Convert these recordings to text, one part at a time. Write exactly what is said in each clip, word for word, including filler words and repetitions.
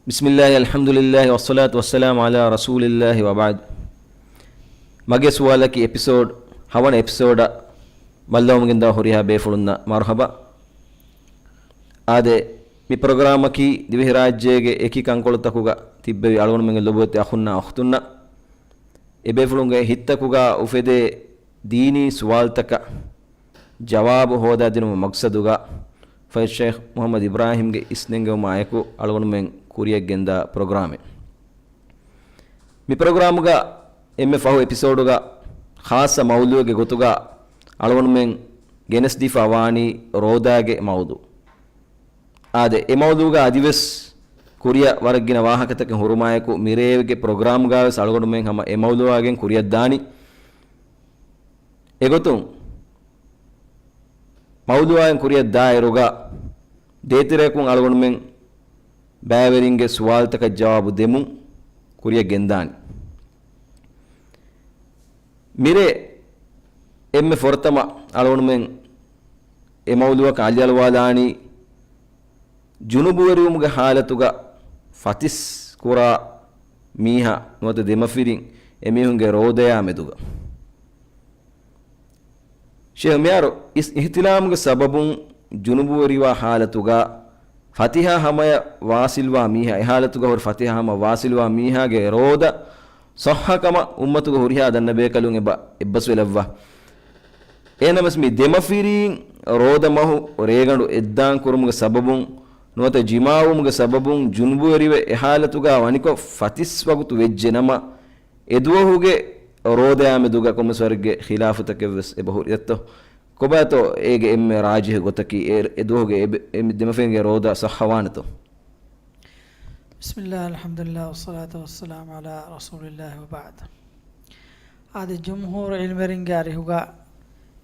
بسم الله، الحمد لله، والصلاة والسلام على رسول الله، وبعد. މަގޭ ސުވާލަކީ އެޕިސޯޑް، ހަވަނަ އެޕިސޯޑަށް ބައްލަވަމުން ގެންދާ ހުރިހާ ބޭފުޅުންނަށް މަރުޙަބާ. އާދެ، މި ޕްރޮގްރާމަކީ ދިވެހިރާއްޖޭގެ އެކި ކަންކޮޅުތަކުގަ ތިއްބެވި އަޅުގަނޑުމެންގެ ލޮބުވެތި އަޚުންނާ އުޚްތުންނަށް، އެބޭފުޅުންގެ ހިތްތަކުގަ އުފެދޭ ދީނީ ސުވާލުތަކަށް ޖަވާބު ހޯދާދިނުމުގެ މަޤްޞަދުގަ، ފައި ޝޭޚް މުޙައްމަދު އިބްރާހީމްގެ އިސްނެންގެވުމާއެކު އަޅުގަނޑުމެން ކުރިޔަށް ގެންދާ ޕްރޮގްރާމެއް. މި ޕްރޮގްރާމުގަ އެންމެ ފަހު އެޕިސޯޑުގަ ޚާއްޞަ މައުޟޫޢެއްގެ ގޮތުގަ އަޅުގަނޑުމެން ގެނެސްދީފަ ވާނީ ރޯދާގެ މައުޟޫޢު. އާދެ، އެ މައުޟޫޢުގަ އަދިވެސް ކުރިއަށް ވަރަށް ގިނަ ވާހަކަތަކެއް ހުރުމާއެކު، މިރޭގެ ޕްރޮގްރާމްގަވެސް އަޅުގަނޑުމެން ހަމަ އެ މައުޟޫޢާ ގެން ކުރިއަށް ދާނީ. އެގޮތުން، މައުޟޫޢާ ގެން ކުރިއަށް ދާއިރުގަ، ދޭތެރެއަކުން އަޅުގަނޑުމެން ބައިވެރިންގެ ސުވާލުތަކަށް ޖަވާބު ދެމުން ކުރިއަށް ގެންދާނީ. މިރޭ އެންމެ ފުރަތަމަ އަޅުގަނޑުމެން އެ މައުޟޫޢަކަށް އަލިއަޅުވާލާނީ، ޖުނުބުވެރިވުމުގެ ޙާލަތުގަ ފަތިސް ކުރާ މީހާ ނުވަތަ ދެމަފިރިން އެމީހުންގެ ރޯދަޔާ މެދުގަ. ޝޭޚް، މިހާރު އިސް އިޙްތިލާމުގެ ސަބަބުން ޖުނުބުވެރިވާ ޙާލަތުގަ ފަތިހާ ހަމަޔަށް ވާޞިލްވާ މީހާ، އެ ޙާލަތުގަ ހުރި ފަތިހާ ހަމަ ވާޞިލްވާ މީހާގެ ރޯދަ ޞައްޙަ ކަމަށް އުއްމަތުގަ ހުރިހާ ދަންނަ ބޭކަލުން އެބަ އެއްބަސްވެލައްވާ. އެހެންނަމަވެސް މި ދެމަފިރީން ރޯދަ މަހު ރޭގަނޑު އެއްދާން ކުރުމުގެ ސަބަބުން ނުވަތަ ޖިމާޢުވުމުގެ ސަބަބުން ޖުނުބުވެރިވެ އެ ޙާލަތުގަ ވަނިކޮށް ފަތިސް ވަގުތު ވެއްޖެ ނަމަ، އެ ދުވަހުގެ ރޯދަޔާ މެދުގަ ކޮންމެސް ވަރެއްގެ ޚިލާފުތަކެއްވެސް އެބަ ހުރި ދެއްތޯ؟ ކޮބާތޯ އޭގެ އެންމެ ރާޖިޙު ގޮތަކީ؟ އެ، އެ ދުވަހުގެ އެ، އެ ދެމަފިރިންގެ ރޯދަ ޞައްޙަވާނެތޯ؟ بسم الله، الحمد لله، والصلاة والسلام على رسول الله، وبعد. އާދެ، ޖުމްހޫރު ޢިލްމުވެރިންގެ އަރިހުގަ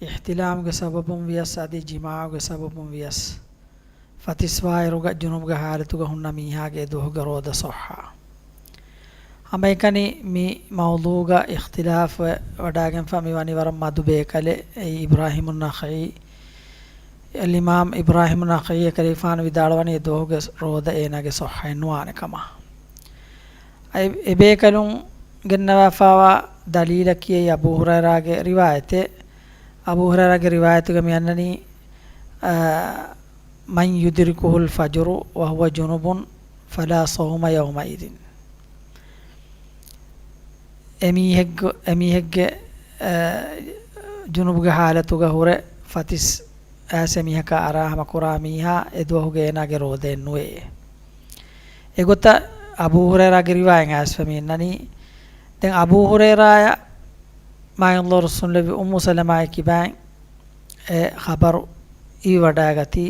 އިޙްތިލާމުގެ ސަބަބުން ވިޔަސް އަދި ޖިމާޢުގެ ސަބަބުން ވިޔަސް ފަތިސްވާއިރުގަ ޖުނުބުގެ ޙާލަތުގަ ހުންނަ މީހާގެ އެ ދުވަހުގެ ރޯދަ ޞައްޙަ. ހަމައެކަނި މި މައުޟޫޢުގަ އިޚްތިލާފް ވެ ވަޑައިގެންފަ މި ވަނީ ވަރަށް މަދު ބޭކަލެއް، އެއީ އިބްރާހީމު ނަޚަޢީ. އަލްއިމާމް އިބްރާހީމު ނަޚަޢީ އެކަލޭގެފާނު ވިދާޅުވަނީ އެ ދުވަހުގެ ރޯދަ އޭނާގެ ޞައްޙައެއް ނުވާނެ ކަމަށް. އެ، އެ ބޭކަލުން ގެންނަވާފައިވާ ދަލީލަކީ އެއީ އަބޫ ހުރައިރާގެ ރިވާޔަތެއް. އަބޫ ހުރައިރާގެ ރިވާޔަތުގަ މި އަންނަނީ، އާ، من يدركه الفجر وهو جنب فلا صوم يومئذ. އެމީހެއްގެ، އެމީހެއްގެ، އަ، ޖުނުބުގެ ޙާލަތުގަ ހުރެ ފަތިސް އައިސް އެމީހަކާ އަރާ ހަމަ ކުރާ މީހާ އެ ދުވަހުގެ އޭނާގެ ރޯދައެއް ނުވޭ. އެގޮތަށް އަބޫ ހުރައިރާގެ ރިވާޔަތް އައިސްފަ މި އިންނަނީ. ދެން އަބޫ ހުރައިރާއަށް މާތް ﷲ ރުއްސުންލެއްވި އުއްމު ސަލަމާގެ ކިބައިން އެ ޚަބަރު އިވިވަޑައިގަތީ،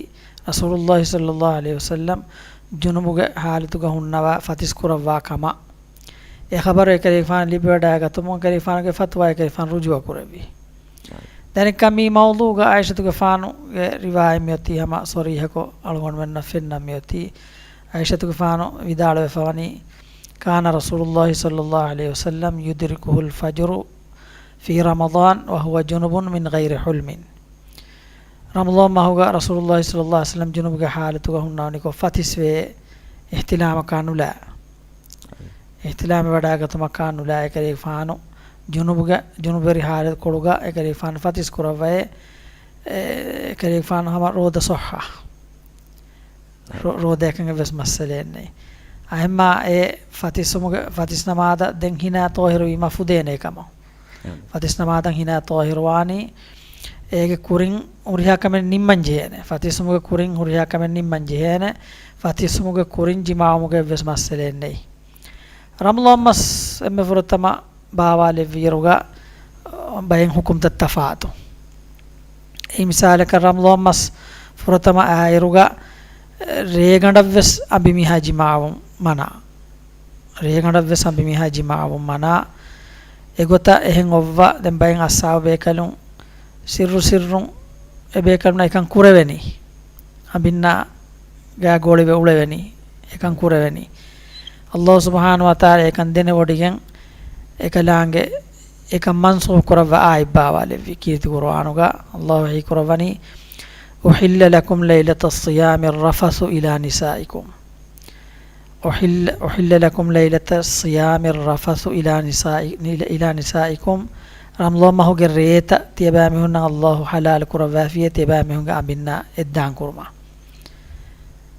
ރަސޫލުﷲ ޞައްލަﷲ ޢަލައިހި ވަސައްލަމް ޖުނުބުގެ ޙާލަތުގަ ހުންނަވާ ފަތިސް ކުރައްވާ ކަމަށް. އެ ޚަބަރު އެކަލޭގެފާނަށް ލިބިވަޑައިގަތުމުން އެކަލޭގެފާނުގެ ފަތުވާ އެކަލޭގެފާނު ރުޖޫޢަ ކުރެއްވި. ދެން މި މައުޟޫޢުގަ ޢާއިޝަތުގެފާނުގެ ރިވާޔަތް މިއޮތީ ހަމަ ޞަރީޙަކޮށް އަޅުގަނޑުމެންނަށް ފެންނަ މިއޮތީ. ޢާއިޝަތުގެފާނު ވިދާޅުވެފަވަނީ، كان رسول الله صلى الله عليه وسلم يدركه الفجر في رمضان وهو جنب من غير حلم. ރަމަޟާން މަހުގަ ރަސޫލުﷲ ޞައްލަﷲ ޢަލައިހި ވަސައްލަމް ޖުނުބުގެ ޙާލަތުގަ ހުންނަވަނިކޮށް ފަތިސްވޭ، އިޙްތިލާމަކާ ނުލާ. އިޙްތިލާމެއް ވަޑައިގަތުމަކާ ނުލާ އެކަލޭގެފާނު ޖުނުބުގެ، ޖުނުބުވެރި ޙާލަތުކޮޅުގަ އެކަލޭގެފާނު ފަތިސް ކުރައްވައޭ، އެ، އެކަލޭގެފާނު ހަމަ ރޯދަ ޞައްޙަ. ރޯ-، ރޯދައަކަށް އެއްވެސް މައްސަލައެއް ނެތް. އެހެންމާ އެ ފަތިސްވުމުގެ، ފަތިސް ނަމާދަށް ދެން ހިނާ ޠާހިރުވީމަ ފުދޭނެ ކަމަށް. އެހެން. ފަތިސް ނަމާދަށް ހިނާ ޠާހިރުވާނީ، އޭގެ ކުރިން ހުރިހާ ކަމެއް ނިންމަން ޖެހޭނެ. ފަތިސްވުމުގެ ކުރިން ހުރިހާ ކަމެއް ނިންމަން ޖެހޭނެ. ފަތިސްވުމުގެ ކުރިން ޖިމާޢުވުމުގެ އެއްވެސް މައްސަލައެއް ނެތް. ރަމަޟާން މަސް އެންމެ ފުރަތަމަ ބާވާލެއްވިއިރުގަ، އަ، ބައެއް ޙުކުމްތައް ތަފާތު. އެއީ މިސާލަކަށް ރަމަޟާން މަސް ފުރަތަމަ އައިއިރުގަ، އަ، ރޭގަނޑަށްވެސް އަނބިމީހާ ޖިމާޢުވުން މަނާ. ރޭގަނޑަށްވެސް އަނބިމީހާ ޖިމާޢުވުން މަނާ. އެގޮތަށް އެހެން އޮއްވާ ދެން ބައެއް އަޞްޙާބު ބޭކަލުން ސިއްރު ސިއްރުން އެބޭކަލުންނަށް އެކަން ކުރެވެނީ. އަނބިންނާ ގާ ގޯޅިވެ އުޅެވެނީ. އެކަން ކުރެވެނީ. ﷲ ސުބްޙާނަހޫ ވަތަޢާލާ އެކަން ދެނެވޮޑިގެން އެކަލާނގެ އެކަން މަންސޫޚް ކުރައްވާ އާޔަތް ބާވާލެއްވި ކީރިތި ޤުރުއާނުގަ ﷲ ވަޙީ ކުރައްވަނީ، أحل لكم ليلة الصيام الرفث إلى نسائكم. أحل، أحل لكم ليلة الصيام الرفث إلى نساء، إلى نسائكم. ރަމްޟާން މަހުގެ ރޭތައް ތިޔަބައިމީހުންނަށް ﷲ ޙަލާލު ކުރައްވާފިޔޭ، ތިޔަބައިމީހުންގެ އަނބިންނާ އެއްދާން ކުރުމަށް.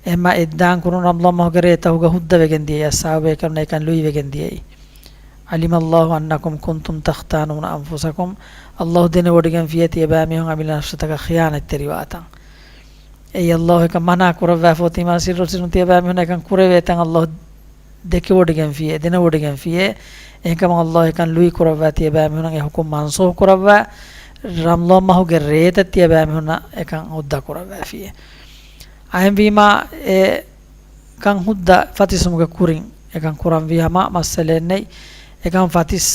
އެހެންމާ އެއްދާން ކުރުން ރަމްޟާން މަހުގެ ރޭތަހުގަ ހުއްދަވެގެން ދިޔައީ، އަޞްޙާބުބޭކަލުންނަށް އެކަން ލުއިވެގެން ދިޔައީ. علم الله أنكم كنتم تختانون أنفسكم. ﷲ ދެނެވޮޑިގެންފިޔޭ ތިޔަބައިމީހުން އަމިއްލަ ނަފްސުތަކަށް ޚިޔާނަތްތެރިވާތަން. އެއީ ﷲ އެކަން މަނާ ކުރައްވާފަ އޮތީމާ، ސިއްރު ސިއްރުން ތިޔަބައިމީހުން އެކަން ކުރެވޭތަން ﷲ ދެކެވޮޑިގެންފިޔޭ، ދެނެވޮޑިގެންފިޔޭ. އެހެންކަމުން ﷲ އެކަން ލުއި ކުރައްވާ ތިޔަބައިމީހުންނަށް އެ ޙުކުމް މަންސޫޚް ކުރައްވާ، ރަމްޟާން މަހުގެ ރޭތައް ތިޔަބައިމީހުންނަށް އެކަން ހުއްދަ ކުރައްވާފިޔޭ. އައިންވީމާ އެ ކަން ހުއްދަ ފަތިސުމުގެ ކުރިން އެކަން ކުރަންވީ ހަމަ މައްސަލައެއް ނެތް. އެކަން ފަތިސް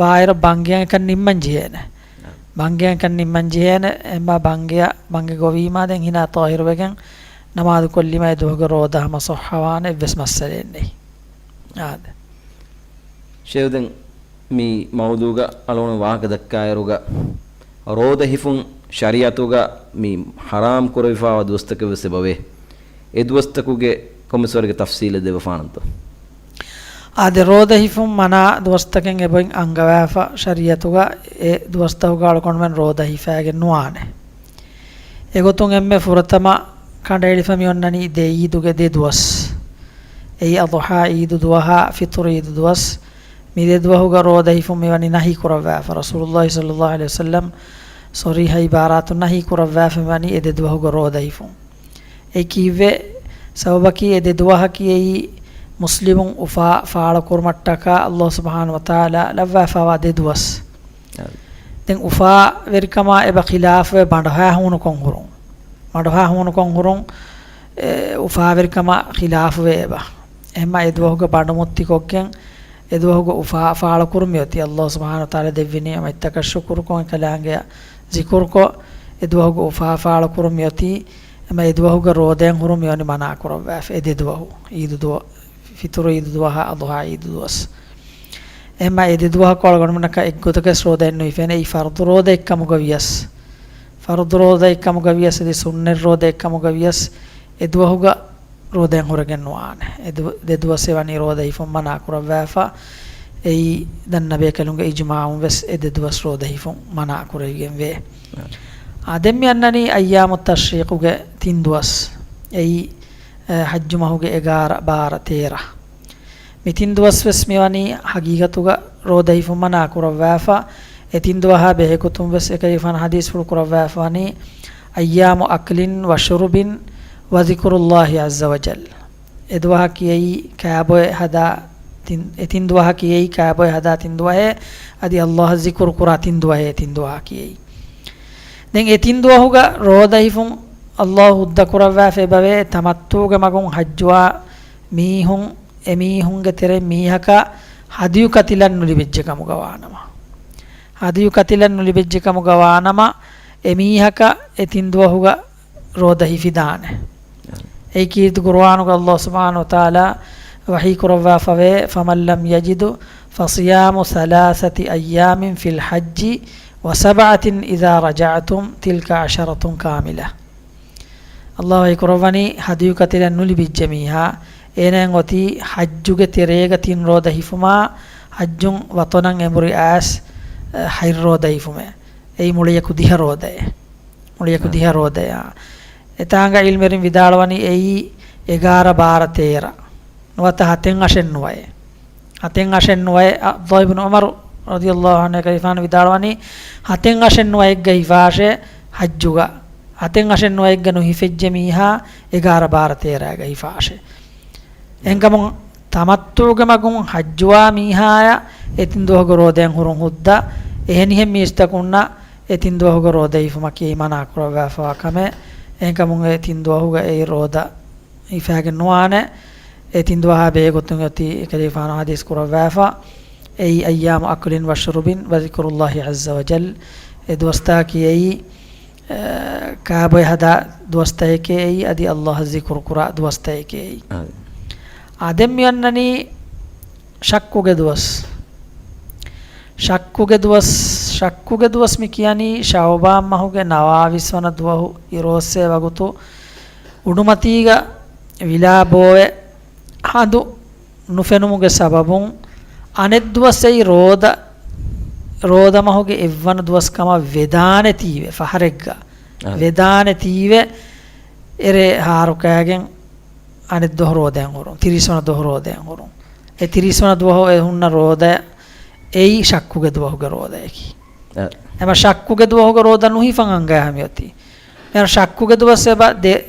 ވާއިރަށް ބަންގިއަށް އެކަން ނިންމަން ޖެހޭނެ. ބަންގިއަށް އެކަން ނިންމަން ޖެހޭނެ. އެހެންމާ ބަންގިއަށް، ބަންގި ގޮވީމާ ދެން ހިނާ ޠާހިރުވެގެން ނަމާދު ކޮށްލީމާ އެ ދުވަހުގެ ރޯދަ ހަމަ ޞައްޙަވާނެ، އެއްވެސް މައްސަލައެއް ނެތް. އާދެ. ޝޭޚް ދެން މި މައުޟޫގަ އަޅުގަނޑު ވާހަކަ ދައްކާއިރުގަ، ރޯދަ ހިފުން ޝަރީޢަތުގަ މި ޙަރާމް ކުރެވިފާވާ ދުވަސްތަކެއް ވެސް އެބަވޭ. އެ ދުވަސްތަކުގެ ކޮންމެސް ވަރެއްގެ ތަފްޞީލެއް ދެއްވަފާނަންތޯ؟ އާދެ، ރޯދަ ހިފުން މަނާ ދުވަސްތަކެއް އެބައިން އަންގަވާފަ ޝަރީޢަތުގަ، އެ ދުވަސްތަކުގަ އަޅުގަނޑުމެން ރޯދަ ހިފާގެން ނުވާނެ. އެގޮތުން އެންމެ ފުރަތަމަ ކަނޑައެޅިފަ މި އޮންނަނީ ދެ ޢީދުގެ ދެ ދުވަސް. އެއީ އަޟްޙާ ޢީދު ދުވަހާ ފިޠުރު ޢީދު ދުވަސް. މި ދެ ދުވަހުގަ ރޯދަ ހިފުން މިވަނީ ނަހީ ކުރައްވާފަ. ރަސޫލުﷲ ޞައްލަﷲު ޢަލައިހި ވަސައްލަމް ޞަރީޙަ ޢިބާރާތުން ނަހީ ކުރައްވާފަ މިވަނީ އެ ދެ ދުވަހުގަ ރޯދަ ހިފުން. އެ ކީއްވެ؟ ސަބަބަކީ އެ ދެ ދުވަހަކީ އެއީ މުސްލިމުން އުފާ ފާޅުކުރުމަށްޓަކާ ﷲ ސުބްޙާނަހޫ ވަތަޢާލާ ލައްވާފައިވާ ދެ ދުވަސް. އާ. ދެން އުފާވެރިކަމާ އެބަ ޚިލާފުވެ ބަނޑުހާ ހޫނުކޮށް ހުރުން. ބަނޑުހާ ހޫނުކޮށް ހުރުން، އެ، އުފާވެރިކަމާ ޚިލާފުވެ އެބަ. އެހެންމާ އެ ދުވަހުގެ ބަނޑުމުއްތިކޮށްގެން އެ ދުވަހުގެ އުފާ ފާޅުކުރުން މިއޮތީ. ﷲ ސުބްޙާނަހޫ ވަތަޢާލާ ދެއްވި ނިޢުމަތްތަކަށް ޝުކުރުކޮށް، އެކަލާނގެއަށް ޒިކުރުކޮށް، އެ ދުވަހުގެ އުފާ ފާޅުކުރުން މިއޮތީ. އެމަ އެ ދުވަހުގެ ރޯދައިން ހުރުން މިވަނީ މަނާ ކުރައްވާފަ. އެ ދެ ދުވަހު، ޢީދު ދުވަ، ފިޠުރު ޢީދު ދުވަހާ އަޟްޙާ ޢީދު ދުވަސް. އެމަ އެ ދެ ދުވަހަކު އަޅުގަނޑުމެންނަކަށް އެއްގޮތަކަށް ރޯދައެއް ނުހިފޭނެ. އެއީ ފަރުޟު ރޯދައެއްކަމުގަ ވިޔަސް، ފަރުޟު ރޯދައެއްކަމުގަ ވިޔަސް އަދި ސުންނަތް ރޯދައެއްކަމުގަ ވިޔަސް އެ ދުވަހުގަ ރޯދައިން ހުރެގެން ނުވާނެ. އެ ދު، ދެ ދުވަސް އެ ވަނީ ރޯދަ ހިފުން މަނާ ކުރައްވާފަ. އެއީ ދަންނަބޭކަލުންގެ އިޖުމާޢުން ވެސް އެ ދެ ދުވަސް ރޯދަ ހިފުން މަނާ ކުރެވިގެން ވޭ. އާ، ދެން މި އަންނަނީ އައްޔާމު ތަޝްރީޤުގެ ތިން ދުވަސް. އެއީ، އެ، ޙައްޖު މަހުގެ އެގާރަ، ބާރަ، ތޭރަ. މި ތިން ދުވަސް ވެސް މިވަނީ ޙަޤީޤަތުގަ ރޯދަ ހިފުން މަނާ ކުރައްވާފަ. އެ ތިން ދުވަހާ ބެހޭގޮތުން ވެސް އެކަލޭގެފާނު ޙަދީޘްފުޅު ކުރައްވާފަ ވަނީ، أيام أكل وشرب وذكر الله عز وجل. އެ ދުވަހަ ކިޔައީ ކާބޮއެ ހަދާ ތިން، އެ ތިން ދުވަހަ ކިޔައީ ކާބޮއެ ހަދާ ތިން ދުވަހޭ، އަދި ﷲ އަށް ޒިކުރު ކުރާ ތިން ދުވަހޭ، ތިން ދުވަހަ ކިޔައީ. ދެން އެ ތިން ދުވަހުގަ ރޯދަ ހިފުން ﷲ ހުއްދަ ކުރައްވާފަ އެބަވޭ، ތަމައްތުޢުގެ މަގުން ޙައްޖުވާ މީހުން، އެމީހުންގެ ތެރެއިން މީހަކަށް ހަދުޔު ކަތިލަން ނުލިބިއްޖެ ކަމުގަ ވާނަމަ. ހަދުޔު ކަތިލަން ނުލިބިއްޖެ ކަމުގަ ވާނަމަ، އެމީހަކަށް އެ ތިން ދުވަހުގަ ރޯދަ ހިފިދާނެ. އެއީ ކީރިތި ޤުރުއާނުގަ ﷲ ސުބްޙާނަހޫ ވަތަޢާލާ ވަޙީ ކުރައްވާފަވޭ، فمن لم يجد فصيام ثلاثة أيام في الحج وسبعة إذا رجعتم تلك عشرة كاملة. ﷲ ވަޙީ ކުރައްވަނީ، ހަދުޔު ކަތިލަން ނުލިބިއްޖެ މީހާ، އޭނައަށް އޮތީ ޙައްޖުގެ ތެރޭގަ ތިން ރޯދަ ހިފުމާ، ޙައްޖުން ވަޠަނަށް އެނބުރި އައިސް، އަ، ހަތް ރޯދަ ހިފުމޭ. އެއީ މުޅިއަކު ދިހަ ރޯދައޭ. މުޅިއަކު އަ، ދިހަ ރޯދަޔާ. އެތާނގަ ޢިލްމުވެރިން ވިދާޅުވަނީ އެއީ އެގާރަ، ބާރަ، ތޭރަ. ނުވަތަ ހަތެއް އަށެއް ނުވައެ. ހަތެއް އަށެއް ނުވައެ، ޢަބްދުﷲ އިބްނު ޢުމަރު ރަޟިޔަﷲ ޢަންހު އެކަލޭގެފާނު ވިދާޅުވަނީ، ހަތެއް އަށެއް ނުވައެއްގަ ހިފާށޭ ޙައްޖުގަ. ހަތެއް އަށެއް ނުވައެއްގަ ނުހިފެއްޖެ މީހާ އެގާރަ، ބާރަ، ތޭރައިގަ ހިފާށޭ. އެހެންކަމުން ތަމައްތުޢުގެ މަގުން ޙައްޖުވާ މީހާޔަށް އެ ތިން ދުވަހުގެ ރޯދައިން ހުރުން ހުއްދަ، އެހެނިހެން މީސްތަކުންނަށް އެ ތިން ދުވަހުގެ ރޯދަ ހިފުމަކީ މަނާ ކުރައްވާފަވާ ކަމެއް. އެހެންކަމުން އެ ތިން ދުވަހުގަ އެ ރޯދަ ހިފާގެން ނުވާނެ. އެ ތިން ދުވަހާ ބެހޭގޮތުން އޮތީ އެކަލޭގެފާނު ޙަދީޘް ކުރައްވާފަ. އެއީ أيام أكل وشرب وذكر الله عز وجل. އެ ދުވަސްތަކަކީ އެއީ، އަ، ކާބޮއެ ހަދާ ދުވަސްތަކެކޭ އެއީ، އަދި ﷲ އަށް ޒިކުރު ކުރާ ދުވަސްތަކެކޭ އެއީ. އާ، ދެން މި އޮންނަނީ ޝައްކުގެ ދުވަސް. ޝައްކުގެ ދުވަސް، ޝައްކުގެ ދުވަސް މި ކިޔަނީ ޝަޢުބާން މަހުގެ ނަވާވީސް ވަނަ ދުވަހު އިރުއޮއްސޭ ވަގުތު އުޑުމަތީގަ ވިލާ ބޯވެ، ހަނދު ނުފެނުމުގެ ސަބަބުން އަނެއްދުވަސް އެއީ ރޯދަ، ރޯދަމަހުގެ އެއްވަނަ ދުވަސް ކަމަށް ވެދާނެތީވެ ފަހަރެއްގަ. އާ. ވެދާނެތީވެ އެރޭ ހާރުކައިގެން އަނެއްދުވަހު ރޯދައިން ހުރުން، ތިރީސް ވަނަ ދުވަހު ރޯދައިން ހުރުން. އެ ތިރީސް ވަނަ ދުވަހު އެ ހުންނަ ރޯދަ އެއީ ޝައްކުގެ ދުވަހުގެ ރޯދައަކީ. އެ. އެމަ ޝައްކުގެ ދުވަހުގެ ރޯދަ ނުހިފަން އަނގަޔަ މިއޮތީ. މިހާރު ޝައްކުގެ ދުވަސް އެބަ ދެ-،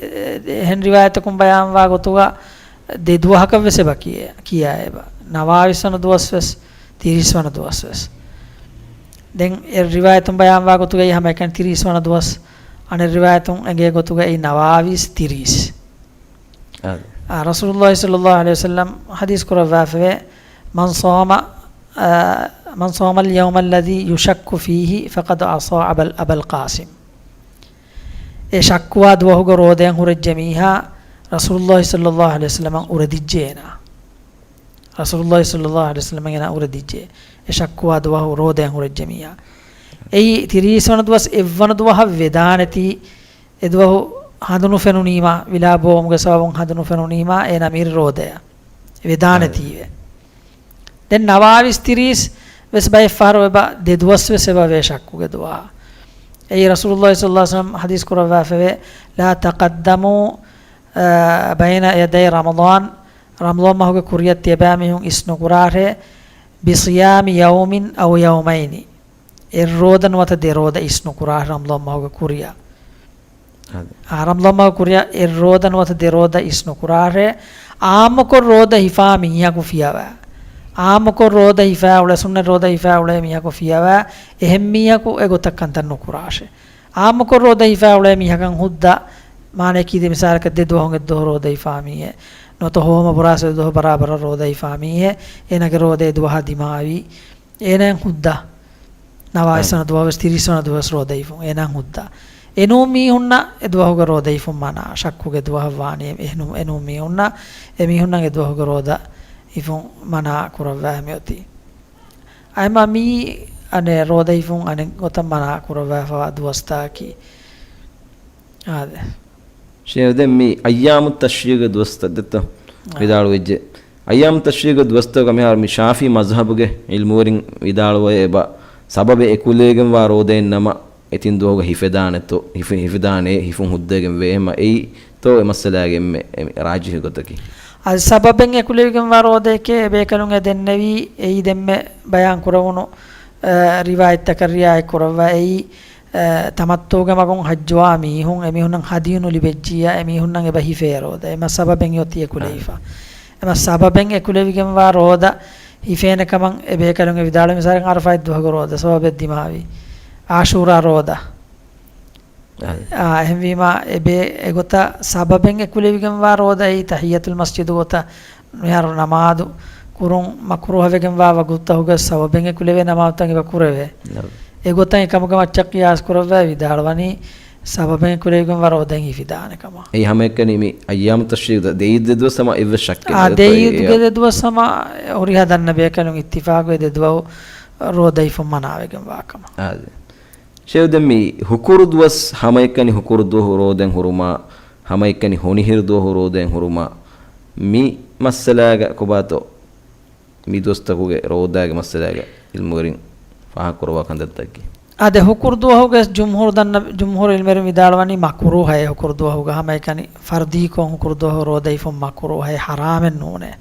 އެހެން ރިވާޔަތަކުން ބަޔާންވާ ގޮތުގަ ދެ ދުވަހަކަށް ވެސް އެބަ ކިޔޭ-، ކިޔާ އެބަ. ނަވާވީސް ވަނަ ދުވަސް ވެސް، ތިރީސް ވަނަ ދުވަސް ވެސް. ދެން އެ ރިވާޔަތުން ބަޔާންވާ ގޮތުގައި ހަމައެކަނި ތިރީސް ވަނަ ދުވަސް، އަނެއް ރިވާޔަތުން އެނގޭ ގޮތުގައި ނަވާވީސް ތިރީސް. އާދެ. އާ، ރަސޫލުﷲ ޞައްލަﷲު ޢަލައިހި ވަސައްލަމް ޙަދީޘް ކުރައްވާފަވޭ، "من صام، އާ، من صام اليوم الذي يشك فيه فقد عصى أبا، أبا القاسم." އެ ޝައްކުވާ ދުވަހުގަ ރޯދައިން ހުރެއްޖެ މީހާ ރަސޫލުﷲ ޞައްލަﷲު ޢަލައިހި ވަސައްލަމަށް އުރެދިއްޖެ އޭނާ. ރަސޫލުﷲ ޞައްލަﷲު ޢަލައިހި ވަސައްލަމަށް އޭނާ އުރެދިއްޖެ. އެ ޝައްކުވާ ދުވަހު ރޯދައިން ހުރެއްޖެ މީހާ. އެއީ ތިރީސް ވަނަ ދުވަސް އެއްވަނަ ދުވަހަށް ވެދާނެތީ އެ ދުވަހު ހަނދު ނުފެނުނީމާ، ވިލާ ބޯވުމުގެ ސަބަބުން ހަނދު ނުފެނުނީމާ، އޭނާ މިހިރީ ރޯދަޔަށް ވެދާނެތީވެ. ދެން ނަވާވީސް ތިރީސް ވެސް ބައެއް ފަހަރު އެބަ ދެ ދުވަސް ވެސް އެބަ ވޭ ޝައްކުގެ ދުވަހަށް. އެއީ ރަސޫލުﷲ ޞައްލަﷲު ޢަލައިހި ވަސައްލަމް ޙަދީޘް ކުރައްވާފަވޭ، "لا تقدموا، އާ، بين يدي رمضان." ރަމަޟާން މަހުގެ ކުރިއަށް ތިޔަބައިމީހުން އިސްނުކުރާށޭ، "بصيام يوم أو يومين." އެއް ރޯދަ ނުވަތަ ދެ ރޯދަ އިސްނުކުރާށޭ ރަމަޟާން މަހުގެ ކުރިއަށް. އާދެ. އާ، ރަމަޟާން މަހުގެ ކުރިއަށް އެއް ރޯދަ ނުވަތަ ދެ ރޯދަ އިސްނުކުރާށޭ. އާއްމުކޮށް ރޯދަ ހިފާ މީހަކު ފިޔަވާ. އާއްމުކޮށް ރޯދަ ހިފާ އުޅޭ، ސުންނަތް ރޯދަ ހިފާ އުޅޭ މީހަކު ފިޔަވާ. އެހެން މީހަކު އެގޮތަށް ކަންތައް ނުކުރާށޭ. އާއްމުކޮށް ރޯދަ ހިފާ އުޅޭ މީހަކަށް ހުއްދަ، މާނައަކީ ދެ މިސާލަކަށް ދެ ދުވަހުން އެއް ދުވަހު ރޯދަ ހިފާ މީހެއް. ނުވަތަ ހޯމަ ބުރާސް ދުވަހު ބަރާބަރަށް ރޯދަ ހިފާ މީހެއް. އޭނާގެ ރޯދަ އެ ދުވަހާ ދިމާވީ. އޭނާއަށް ހުއްދަ. ނަވާވީސް އާ. ވަނަ ދުވަހު ވެސް ތިރީސް ވަނަ ދުވަހު ވެސް ރޯދަ ހިފުން. އޭނާއަށް ހުއްދަ. އެނޫން މީހުންނަށް އެ ދުވަހުގެ ރޯދަ ހިފުން މަނާ. ޝައްކުގެ ދުވަހަށް ވާނީ އެ-، އެނޫ-، އެނޫން މީހުންނަށް، އެ މީހުންނަށް އެ ދުވަހުގެ ރޯދަ ހިފުން މަނާ ކުރައްވާ މިއޮތީ. އައިމާ މީ އަނެއް ރޯދަ ހިފުން އަނެއް ގޮތަށް މަނާ ކުރައްވާފަވާ ދުވަސްތަކަކީ. އާދެ. ޝޭޚް، ދެން މި އައްޔާމު ތަޝްރީގުގެ ދުވަސްތައް ދެއްތޯ؟ އާ. ވިދާޅުވެއްޖެ. އައްޔާމު ތަޝްރީގުގެ ދުވަސްތަކުގަ މިހާރު މި ޝާފިޢީ މަޒްހަބުގެ ޢިލްމުވެރިން ވިދާޅުވޭ އެބަ ސަބަބެއް އެކުލެވިގެންވާ ރޯދައެއް ނަމަ، އެ ތިން ދުވަހުގަ ހިފެދާނެތޯ، ހިފެ-، ހިފެދާނެ، ހިފުން ހުއްދައިގެން ވޭ އެހެމަ އެއީތޯ އެ މައްސަލާގެ އެންމެ ރާޖިޙު ގޮތަކީ؟ އަދި ސަބަބެއް އެކުލެވިގެންވާ ރޯދައެކޭ އެބޭކަލުން އެ ދެންނެވީ، އެއީ ދެންމެ ބަޔާން ކުރެވުނު، އަ، ރިވާޔަތްތަކަށް ރިޢާޔަތް ކުރައްވާ އެއީ، އަ، ތަމައްތުޢުގެ މަގުން ޙައްޖުވާ މީހުން، އެމީހުންނަށް ހަދިޔު ނުލިބެއްޖިއްޔާ، އެމީހުންނަށް އެބަ ހިފޭ ރޯދަ. އެމަ ސަބަބެއް އޮތީ އެކުލެވިފަ. އެމަ ސަބަބެއް އެކުލެވިގެންވާ ރޯދަ ހިފޭނެ ކަމަށް އެބޭކަލުން އެ ވިދާޅުވި މިސާލަކަށް އަރަފާތް ދުވަހުގެ ރޯދަ ސަބަބެއް ދިމާވި. ޢާޝޫރާ ރޯދަ. އާ. އާ، އެހެންވީމާ އެބޭ އެގޮތަށް ސަބަބެއް އެކުލެވިގެންވާ ރޯދައީ ތަޙިއްޔަތުލް މަސްޖިދު ގޮތަށް މިހާރު ނަމާދު ކުރުން މަކުރޫހަވެގެންވާ ވަގުތުތަކުގަ ސަބަބެއް އެކުލެވޭ ނަމާދުތައް އެބަ ކުރެވޭ. ނަމަ. އެގޮތަށް އެކަމުގެ މައްޗަށް ޤިޔާސް ކުރައްވާ ވިދާޅުވަނީ ސަބަބެއް އެކުލެވިގެންވާ ރޯދައިން ހިފިދާނެ ކަމަށް. އެއީ ހަމައެކަނި މި އައްޔާމު ތަޝްރީގު ދެ-، ދެ ދުވަސް ހަމަ އެއްވެސް ޝައްކެއް އާ، ނެތް. ދެ އެއީ ދުވަސް ހަމަ ހުރިހާ ދަންނަ ބޭކަލުން އިއްތިފާގުވެ ދެ ދުވަހު ރޯދަ ހިފުން މަނާވެގެންވާ ކަމަށް. އާ، ދެ. ޝޭޚް، ދެން މި ހުކުރު ދުވަސް ހަމައެކަނި ހުކުރު ދުވަހު ރޯދައިން ހުރުމާ، ހަމައެކަނި ހޮނިހިރު ދުވަހު ރޯދައިން ހުރުމާ، މި މައްސަލާގަ ކޮބާތޯ؟ މި ދުވަސްތަކުގެ ރޯދާގެ މައްސަލާގަ ޢިލްމުވެރިން ފާހަގަކުރައްވާ ކަންތައްތަކަކީ. އާދެ، ހުކުރު ދުވަހުގެ ޖުމްހޫރު ދަންނަ، ޖުމްހޫރު ޢިލްމުވެރިން ވިދާޅުވަނީ މަކުރޫހައޭ ހުކުރު ދުވަހުގަ ހަމައެކަނި ފަރުދީކޮށް ހުކުރު ދުވަހު ރޯދަ ހިފުން މަކުރޫހައޭ ޙަރާމެއް ނޫނޭ.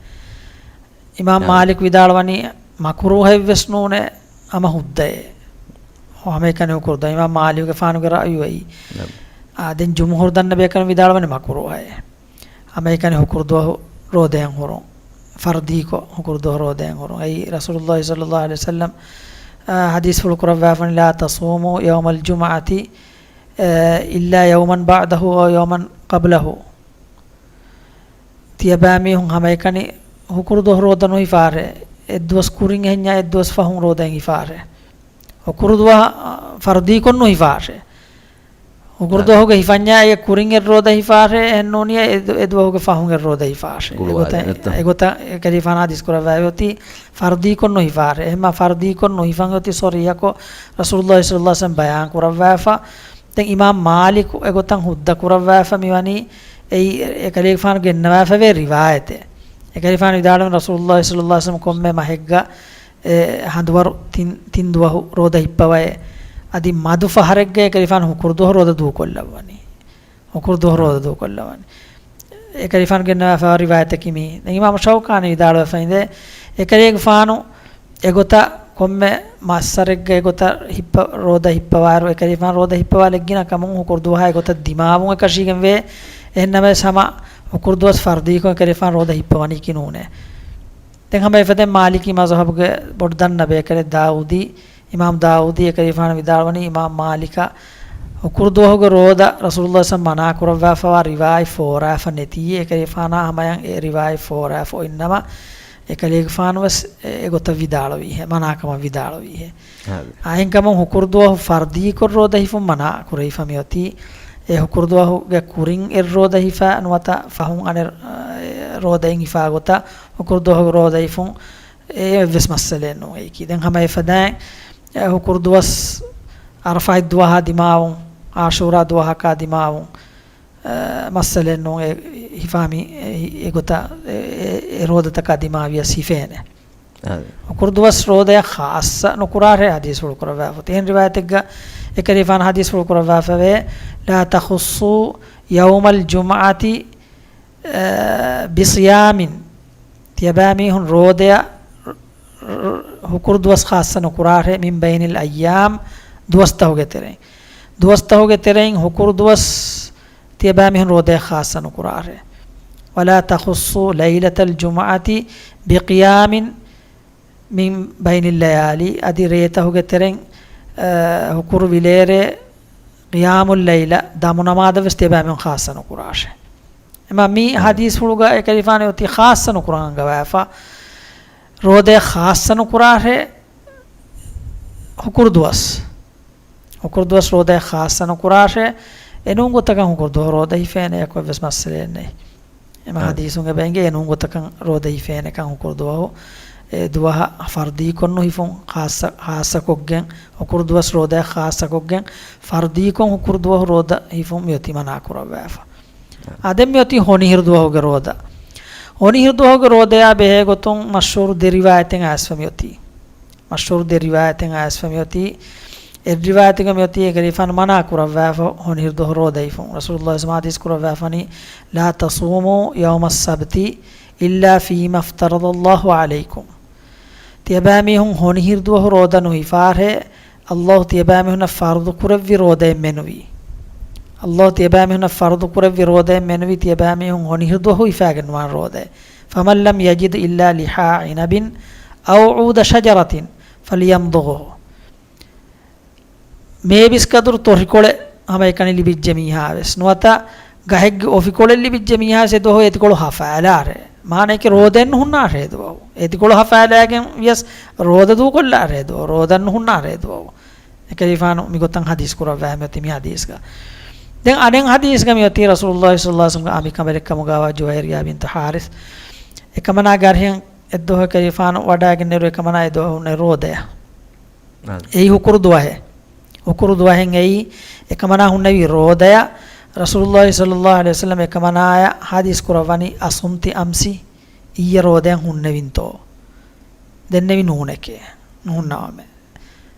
އިމާމް ނަމަ. މާލިކް ވިދާޅުވަނީ މަކުރޫހެއްވެސް ނޫނޭ، ހަމަ ހުއްދައޭ. ހަމައެކަނި ހުކުރު ދުވަހު. އިމާމް މާލިކުގެފާނުގެ ރައުޔު އެއީ. ނަމަ. އާ، ދެން ޖުމްހޫރު ދަންނަ ބޭކަލުން ވިދާޅުވަނީ މަކުރޫހައޭ. ހަމައެކަނި ހުކުރު ދުވަހު ރޯދައިން ހުރުން. ފަރުދީކޮށް ހުކުރު ދުވަހު ރޯދައިން ހުރުން. އެއީ ރަސޫލުﷲ ޞައްލަﷲު ޢަލައިހި ވަސައްލަމް، އާ، ޙަދީޘްފުޅު ކުރައްވާފަނި، "لا تصوموا يوم الجمعة، އާ، إلا يوما بعده أو يوما قبله." ތިޔަބައިމީހުން ހަމައެކަނި ހުކުރު ދުވަހު ރޯދަ ނުހިފާށޭ. އެއްދުވަސް ކުރިން އެހެންޏާ އެއްދުވަސް ފަހުން ރޯދައިން ހިފާށޭ. ހުކުރު ދުވަހު، އާ، ފަރުދީކޮށް ނުހިފާށޭ. ހުކުރު ނަމަ. ދުވަހުގެ ހިފަންޏާ އެ ކުރިން އެއް ރޯދަ ހިފާށޭ، އެހެންނޫނިޔާ އެ ދު-، އެ ދުވަހުގެ ފަހުން އެއް ރޯދަ ހިފާށޭ. ގުޅުވާލެ އެގޮތަށް، ނެތްތަ؟ އެގޮތަށް އެކަލޭގެފާނު ޙަދީޘް ކުރައްވައި އޮތީ ފަރުދީކޮށް ނުހިފާށޭ. އެހެންމާ ފަރުދީކޮށް ނުހިފަން އޮތީ ޞަރީޙަކޮށް ރަސޫލުﷲ ޞައްލަﷲު ޢަލައިހި ވަސައްލަމް ބަޔާން ކުރައްވާފަ. ދެން އިމާމް މާލިކު އެގޮތަށް ހުއްދަ ކުރައްވާފަ މިވަނީ އެއީ އެކަލޭގެފާނު ގެންނަވާފަވޭ ރިވާޔަތެއް. އެކަލޭގެފާނު ވިދާޅުވި ރަސޫލުﷲ ޞައްލަﷲ ޢަލައިހި ވަސައްލަމަ ކޮންމެ މަހެއްގަ އެ ހަނދުވަރު ތިން، ތިން ދުވަހު ރޯދަ ހިއްޕަވައޭ. އަދި މަދު ފަހަރެއްގަ އެކަލޭގެފާނު ހުކުރު ދުވަހު ރޯދަ ދޫކޮށްލައްވަނީ. ހުކުރު ދުވަހު ރޯދަ ދޫކޮށްލައްވަނީ. އެކަލޭގެފާނު ގެންނަވާފައިވާ ރިވާޔަތަކީ މި. ދެން އިމާމު ޝައުކާނީ ވިދާޅުވެފައިނދޭ، އެކަލޭގެފާނު އެގޮތަށް ކޮންމެ މައްސަރެއްގަ އެގޮތަށް ހިއްޕަ، ރޯދަ ހިއްޕަވާއިރު، އެކަލޭގެފާނު ރޯދަ ހިއްޕަވާލެއްގިނަ ކަމުން ހުކުރު ދުވަހާ އެގޮތަށް ދިމާވުން އެކަށީގެންވޭ. އެހެންނަމަވެސް ހަމަ ހުކުރު ދުވަސް ފަރުދީކޮށް އެކަލޭގެފާނު ރޯދަ ހިއްޕަވަނީކީ ނޫނޭ. ދެން ހަމަ އެފަދައިން މާލިކީ މަޒުހަބުގެ ބޮޑު ދަންނަ ބޭކަލެއް ދާއޫދީ، އިމާމް ދާއޫދީ އެކަލޭގެފާނު ވިދާޅުވަނީ އިމާމް މާލިކަށް ހުކުރު ދުވަހުގެ ރޯދަ ރަސޫލުﷲ ޞައްލަﷲ ޢަލައިހި ވަސައްލަމަ މަނާ ކުރައްވާފައިވާ ރިވާޔަތް ފޯރާފަ ނެތީ، އެކަލޭގެފާނާ ހަމަޔަށް އެ ރިވާޔަތް ފޯރާފަ އޮތްނަމަ، އެކަލޭގެފާނު ވެސް އެ، އެގޮތަށް ވިދާޅުވީހޭ، މަނާކަމަށް ވިދާޅުވީހޭ. އާދެ. އާއިންކަމުން ހުކުރު ދުވަހު ފަރުދީކޮށް ރޯދަ ހިފުން މަނާ ކުރެވިފަ މިއޮތީ، އެ ހުކުރު ދުވަހުގެ ކުރިން އެއް ރޯދަ ހިފާ ނުވަތަ ފަހުން އަނެއް، އެ، ރޯދައިން ހިފާ ގޮތަށް ހުކުރު ދުވަހުގެ ރޯދަ ހިފުން އެއްވެސް މައްސަލައެއް ނޫން އެއީކީ. ދެން ހަމަ އެފަދައިން، އެ، ހުކުރު ދުވަސް އަރަފާތް ދުވަހާ ދިމާވުން، އާޝޫރާ ދުވަހަކާ ދިމާވުން، އެ، މައްސަލައެއް ނޫން. އެ ހިފާ މި، އެ، އެގޮތަށް އެ، އެ، އެ ރޯދަތަކާ ދިމާވިޔަސް ހިފޭނެ. އާދެ. ހުކުރު ދުވަސް ރޯދަޔަށް ޚާއްޞަ ނުކުރާށޭ ޙަދީޘްފުޅު ކުރައްވާފަ. އެހެން ރިވާޔަތެއްގަ އެކަލޭގެފާނު ޙަދީޘްފުޅު ކުރައްވާފަވޭ، لا تخصوا يوم الجمعة، އެ، بصيام. ތިޔަބައިމީހުން ރޯދަޔަށް ހުކުރު ދުވަސް ޚާއްޞަ ނުކުރާށޭ، من بين الأيام، ދުވަސްތަހުގެ ތެރެއިން. ދުވަސްތަހުގެ ތެރެއިން ހުކުރު ދުވަސް ތިޔަބައިމީހުން ރޯދަޔަށް ޚާއްޞަ ނުކުރާށޭ. ولا تخصوا ليلة الجمعة بقيام من بين الليالي، އަދި ރޭތަހުގެ ތެރެއިން، އަ، ހުކުރު ވިލޭރޭ ޤިޔާމުއްލައިލަށް ދަމުނަމާދަށް ވެސް ތިޔަބައިމީހުން ޚާއްޞަ ނުކުރާށޭ. އެމަ މި އާ. ޙަދީޘްފުޅުގަ އެކަލޭގެފާނު އޮތީ ޚާއްޞަ ނުކުރަން އަންގަވާފަ. ރޯދަޔަށް ޚާއްޞަ ނުކުރާށޭ ހުކުރު ދުވަސް. ހުކުރު ދުވަސް ރޯދަޔަށް ޚާއްޞަ ނުކުރާށޭ. އެނޫން ގޮތަކަށް ހުކުރު ދުވަހު ރޯދަ ހިފޭނެ، އެކޮށްވެސް މައްސަލައެއް ނެތް. އެމަ އާ. ޙަދީޘުން އެބަ އެނގޭ އެނޫން ގޮތަކަށް ރޯދަ ހިފޭނެކަން ހުކުރު ދުވަހު. އެ ދުވަހަށް ފަރުދީކޮށް ނުހިފުން، ޚާއްޞަ، ޚާއްޞަކޮށްގެން، ހުކުރު ދުވަސް ރޯދަޔަށް ޚާއްޞަކޮށްގެން، ފަރުދީކޮށް ހުކުރު ދުވަހު ރޯދަ ހިފުން މިއޮތީ މަނާ ކުރައްވާފަ. އާ. އާ، ދެން މިއޮތީ ހޮނިހިރު ދުވަހުގެ ރޯދަ. ހޮނިހިރު ދުވަހުގެ ރޯދަޔާ ބެހޭ ގޮތުން މަޝްހޫރު ދެ ރިވާޔަތެއް އައިސްފަ މިއޮތީ. މަޝްހޫރު ދެ ރިވާޔަތެއް އައިސްފަ މިއޮތީ، އެއް ރިވާޔަތެއްގަ މިއޮތީ އެކަލޭގެފާނު މަނާ ކުރައްވާފަ ހޮނިހިރު ދުވަހު ރޯދަ ހިފުން. ރަސޫލުﷲ ޞައްލަﷲ ޢަލައިހި ވަސައްލަމަ ޙަދީޘް ކުރައްވާފަނީ، لا تصوموا يوم السبت إلا فيما افترض الله عليكم. ތިޔަބައިމީހުން ހޮނިހިރު ދުވަހު ރޯދަ ނުހިފާށޭ، ﷲ ތިޔަބައިމީހުންނަށް ފަރުޟު ކުރެއްވި ރޯދައެއް މެނުވީ. ﷲ ތިޔަބައިމީހުންނަށް ފަރުޟު ކުރެއްވި ރޯދައެއް މެނުވީ ތިޔަބައިމީހުން ހޮނިހިރު ދުވަހު ހިފާގެން ނުވާނެ ރޯދައެއް. فمن لم يجد إلا لحاء عنب أو عود شجرة فليمضغه. މޭބިސްކަދުރު ތޮށިކޮޅެއް ހަމައެކަނި ލިބިއްޖެ މީހާވެސް، ނުވަތަ ގަހެއްގެ އޮފިކޮޅެއް ލިބިއްޖެ މީހާވެސް އެ ދުވަހު އެތިކޮޅު ހަފާލާށޭ. މާނައަކީ ރޯދައެއް ނުހުންނާށޭ އެ ދުވަހު. އެތިކޮޅު ހަފާލާގެން ވިޔަސް ރޯދަ ދޫކޮށްލާށޭ އެ ދުވަހު. ރޯދައެއް ނުހުންނާށޭ އެ ދުވަހު. އެކަލޭގެފާނު މިގޮތަށް ޙަދީޘް ކުރައްވާ މިއޮތީ މި ޙަދީޘްގަ. ދެން އަނެއް ޙަދީޘްގަ މިއޮތީ ރަސޫލުﷲ ޞައްލަﷲ ޢަލައިހި ވަސައްލަމަ އަނބިކަނބަލެއްކަމުގަވާ ޖުވައިރިޔާ ބިންތު ޙާރިޘް. އެކަމަނާގެ އަރިހަށް އެއްދުވަހު އެކަލޭގެފާނު ވަޑައިގެންނެވިއިރު އެކަމަނާ އެ ދުވަހު ހުންނެވި ރޯދަޔަށް. އާ. އެއީ ހުކުރު ދުވަހެއް. ހުކުރު ދުވަހެއް އެއީ އެކަމަނާ ހުންނެވި ރޯދަޔަށް. ރަސޫލުﷲ ޞައްލަﷲ ޢަލައިހި ވަސައްލަމަ އެކަމަނާޔަށް ޙަދީޘް ކުރައްވަނީ، أصمت أمس؟ އިއްޔެ ރޯދައެއް ހުންނެވިންތޯ؟ ދެންނެވި ނޫނެކޭ. ނުހުންނަވަމޭ.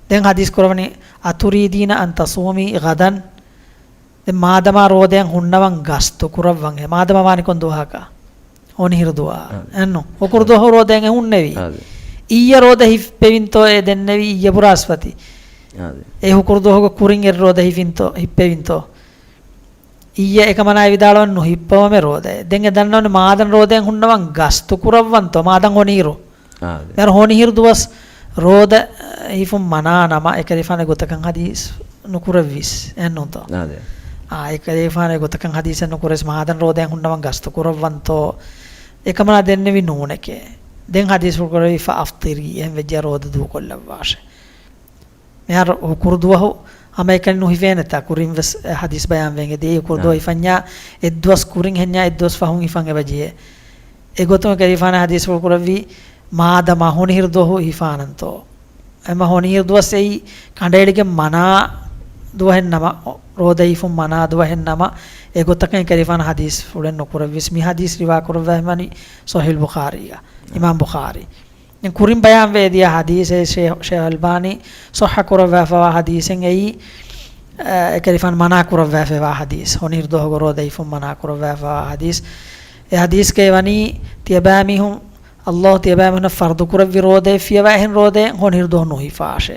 ދެން ޙަދީޘް ކުރައްވަނީ، أتريدين أن تصومي غدا؟ ދެން މާދަމާ ރޯދައެއް ހުންނަވަން ގަސްތު ކުރައްވަން އެ. މާދަމާ ވާނީ ކޮން ދުވަހަކަށް؟ ހޮނިހިރު ދުވަހާ. އާ. އެއްނު. ހުކުރު ދުވަހު ރޯދައެއް ހުންނެވީ. އާ. އިއްޔެ ރޯދަ ހިއްޕެވިންތޯ އެ ދެންނެވީ އިއްޔެ ބުރާސްފަތި. އާ. އެ ހުކުރު ދުވަހުގެ ކުރިން އެއް ރޯދަ ހިފިންތޯ، ހިއްޕެވިންތޯ. އިއްޔެ އެކަމަނާ ވިދާޅުވަން ނުހިއްޕަވަމޭ ރޯދައެއް. ދެން އެ ދަންނަވަނީ މާދަން ރޯދައެއް ހުންނަވަން ގަސްތު ކުރައްވަންތޯ. މާދަން ހޮނިހިރު. އާ، އާދެ. މިހާރު ހޮނިހިރު ދުވަސް ރޯދަ، އަ، ހިފުން މަނާ ނަމަ، އެކަލޭގެފާނު އެގޮތަކަށް ޙަދީޘް ނުކުރެއްވީސް އެއްނުތޯ؟ އާދެ. އާ، އެކަލޭގެފާނު އެގޮތަކަށް ޙަދީޘެއް ނުކުރެވިސް، މާދަން ރޯދައެއް ހުންނަވަން ގަސްތު ކުރައްވަންތޯ؟ އެކަމަނާ ދެންނެވި ނޫނެކޭ. ދެން ޙަދީޘްފުޅު ކުރެވި، فأفطري، އެހެން ވެއްޖެ ރޯދަ ދޫކޮށްލައްވާށޭ. މިހާރު ހުކުރު ދުވަހު ހަމައެކަނި ނުހިފޭނެތާ؟ ކުރިން ވެސް ޙަދީޘް ބަޔާން ވެގެން ދިޔައީ ހުކުރު ދުވަހު ނާ. ހިފަންޏާ އެއްދުވަސް ކުރިން ހެންޏާ އެއްދުވަސް ފަހުން ހިފަން އެބަޖެހޭ. އެގޮތުން އެކަލޭގެފާނު ޙަދީޘްފުޅު ކުރެއްވީ، މާދަމާ ހޮނިހިރު ދުވަހު ހިފާނަންތޯ؟ އެމަ ހޮނިހިރު ދުވަސް އެއީ ކަނޑައެޅިގެން މަނާ ދުވަހެއް ނަމަ، ރޯދަ ހިފުން މަނާ ދުވަހެއް ނަމަ، އެގޮތަކަށް އެކަލޭގެފާނު ޙަދީޘްފުޅެއް ނުކުރެއްވިސް. މި ޙަދީޘް ރިވާ ކުރައްވާފަ ވަނީ ޞަޙީޙުލް ބުޚާރީގަ، އިމާމް ބުޚާރީ. ދެން ކުރިން ބަޔާންވެ ދިޔަ ޙަދީޘެއް ޝޭ-، ޝޭޚް އަލްބާނީ ޞައްޙަ ކުރައްވާފަވާ ޙަދީޘެއް އެއީ، އެކަލޭގެފާނު މަނާ ކުރައްވާފައިވާ ޙަދީޘް، ހޮނިހިރު ދުވަހުގެ ރޯދަ ހިފުން މަނާ ކުރައްވާފައިވާ ޙަދީޘް. އެ ޙަދީޘްގައި ވަނީ، ތިޔަބައިމީހުން، ﷲ ތިޔަބައިމީހުންނަށް ފަރުޟު ކުރެއްވި ރޯދައެއް ފިޔަވާ އެހެން ރޯދައެއް ހޮނިހިރު ދުވަހު ނުހިފާށޭ.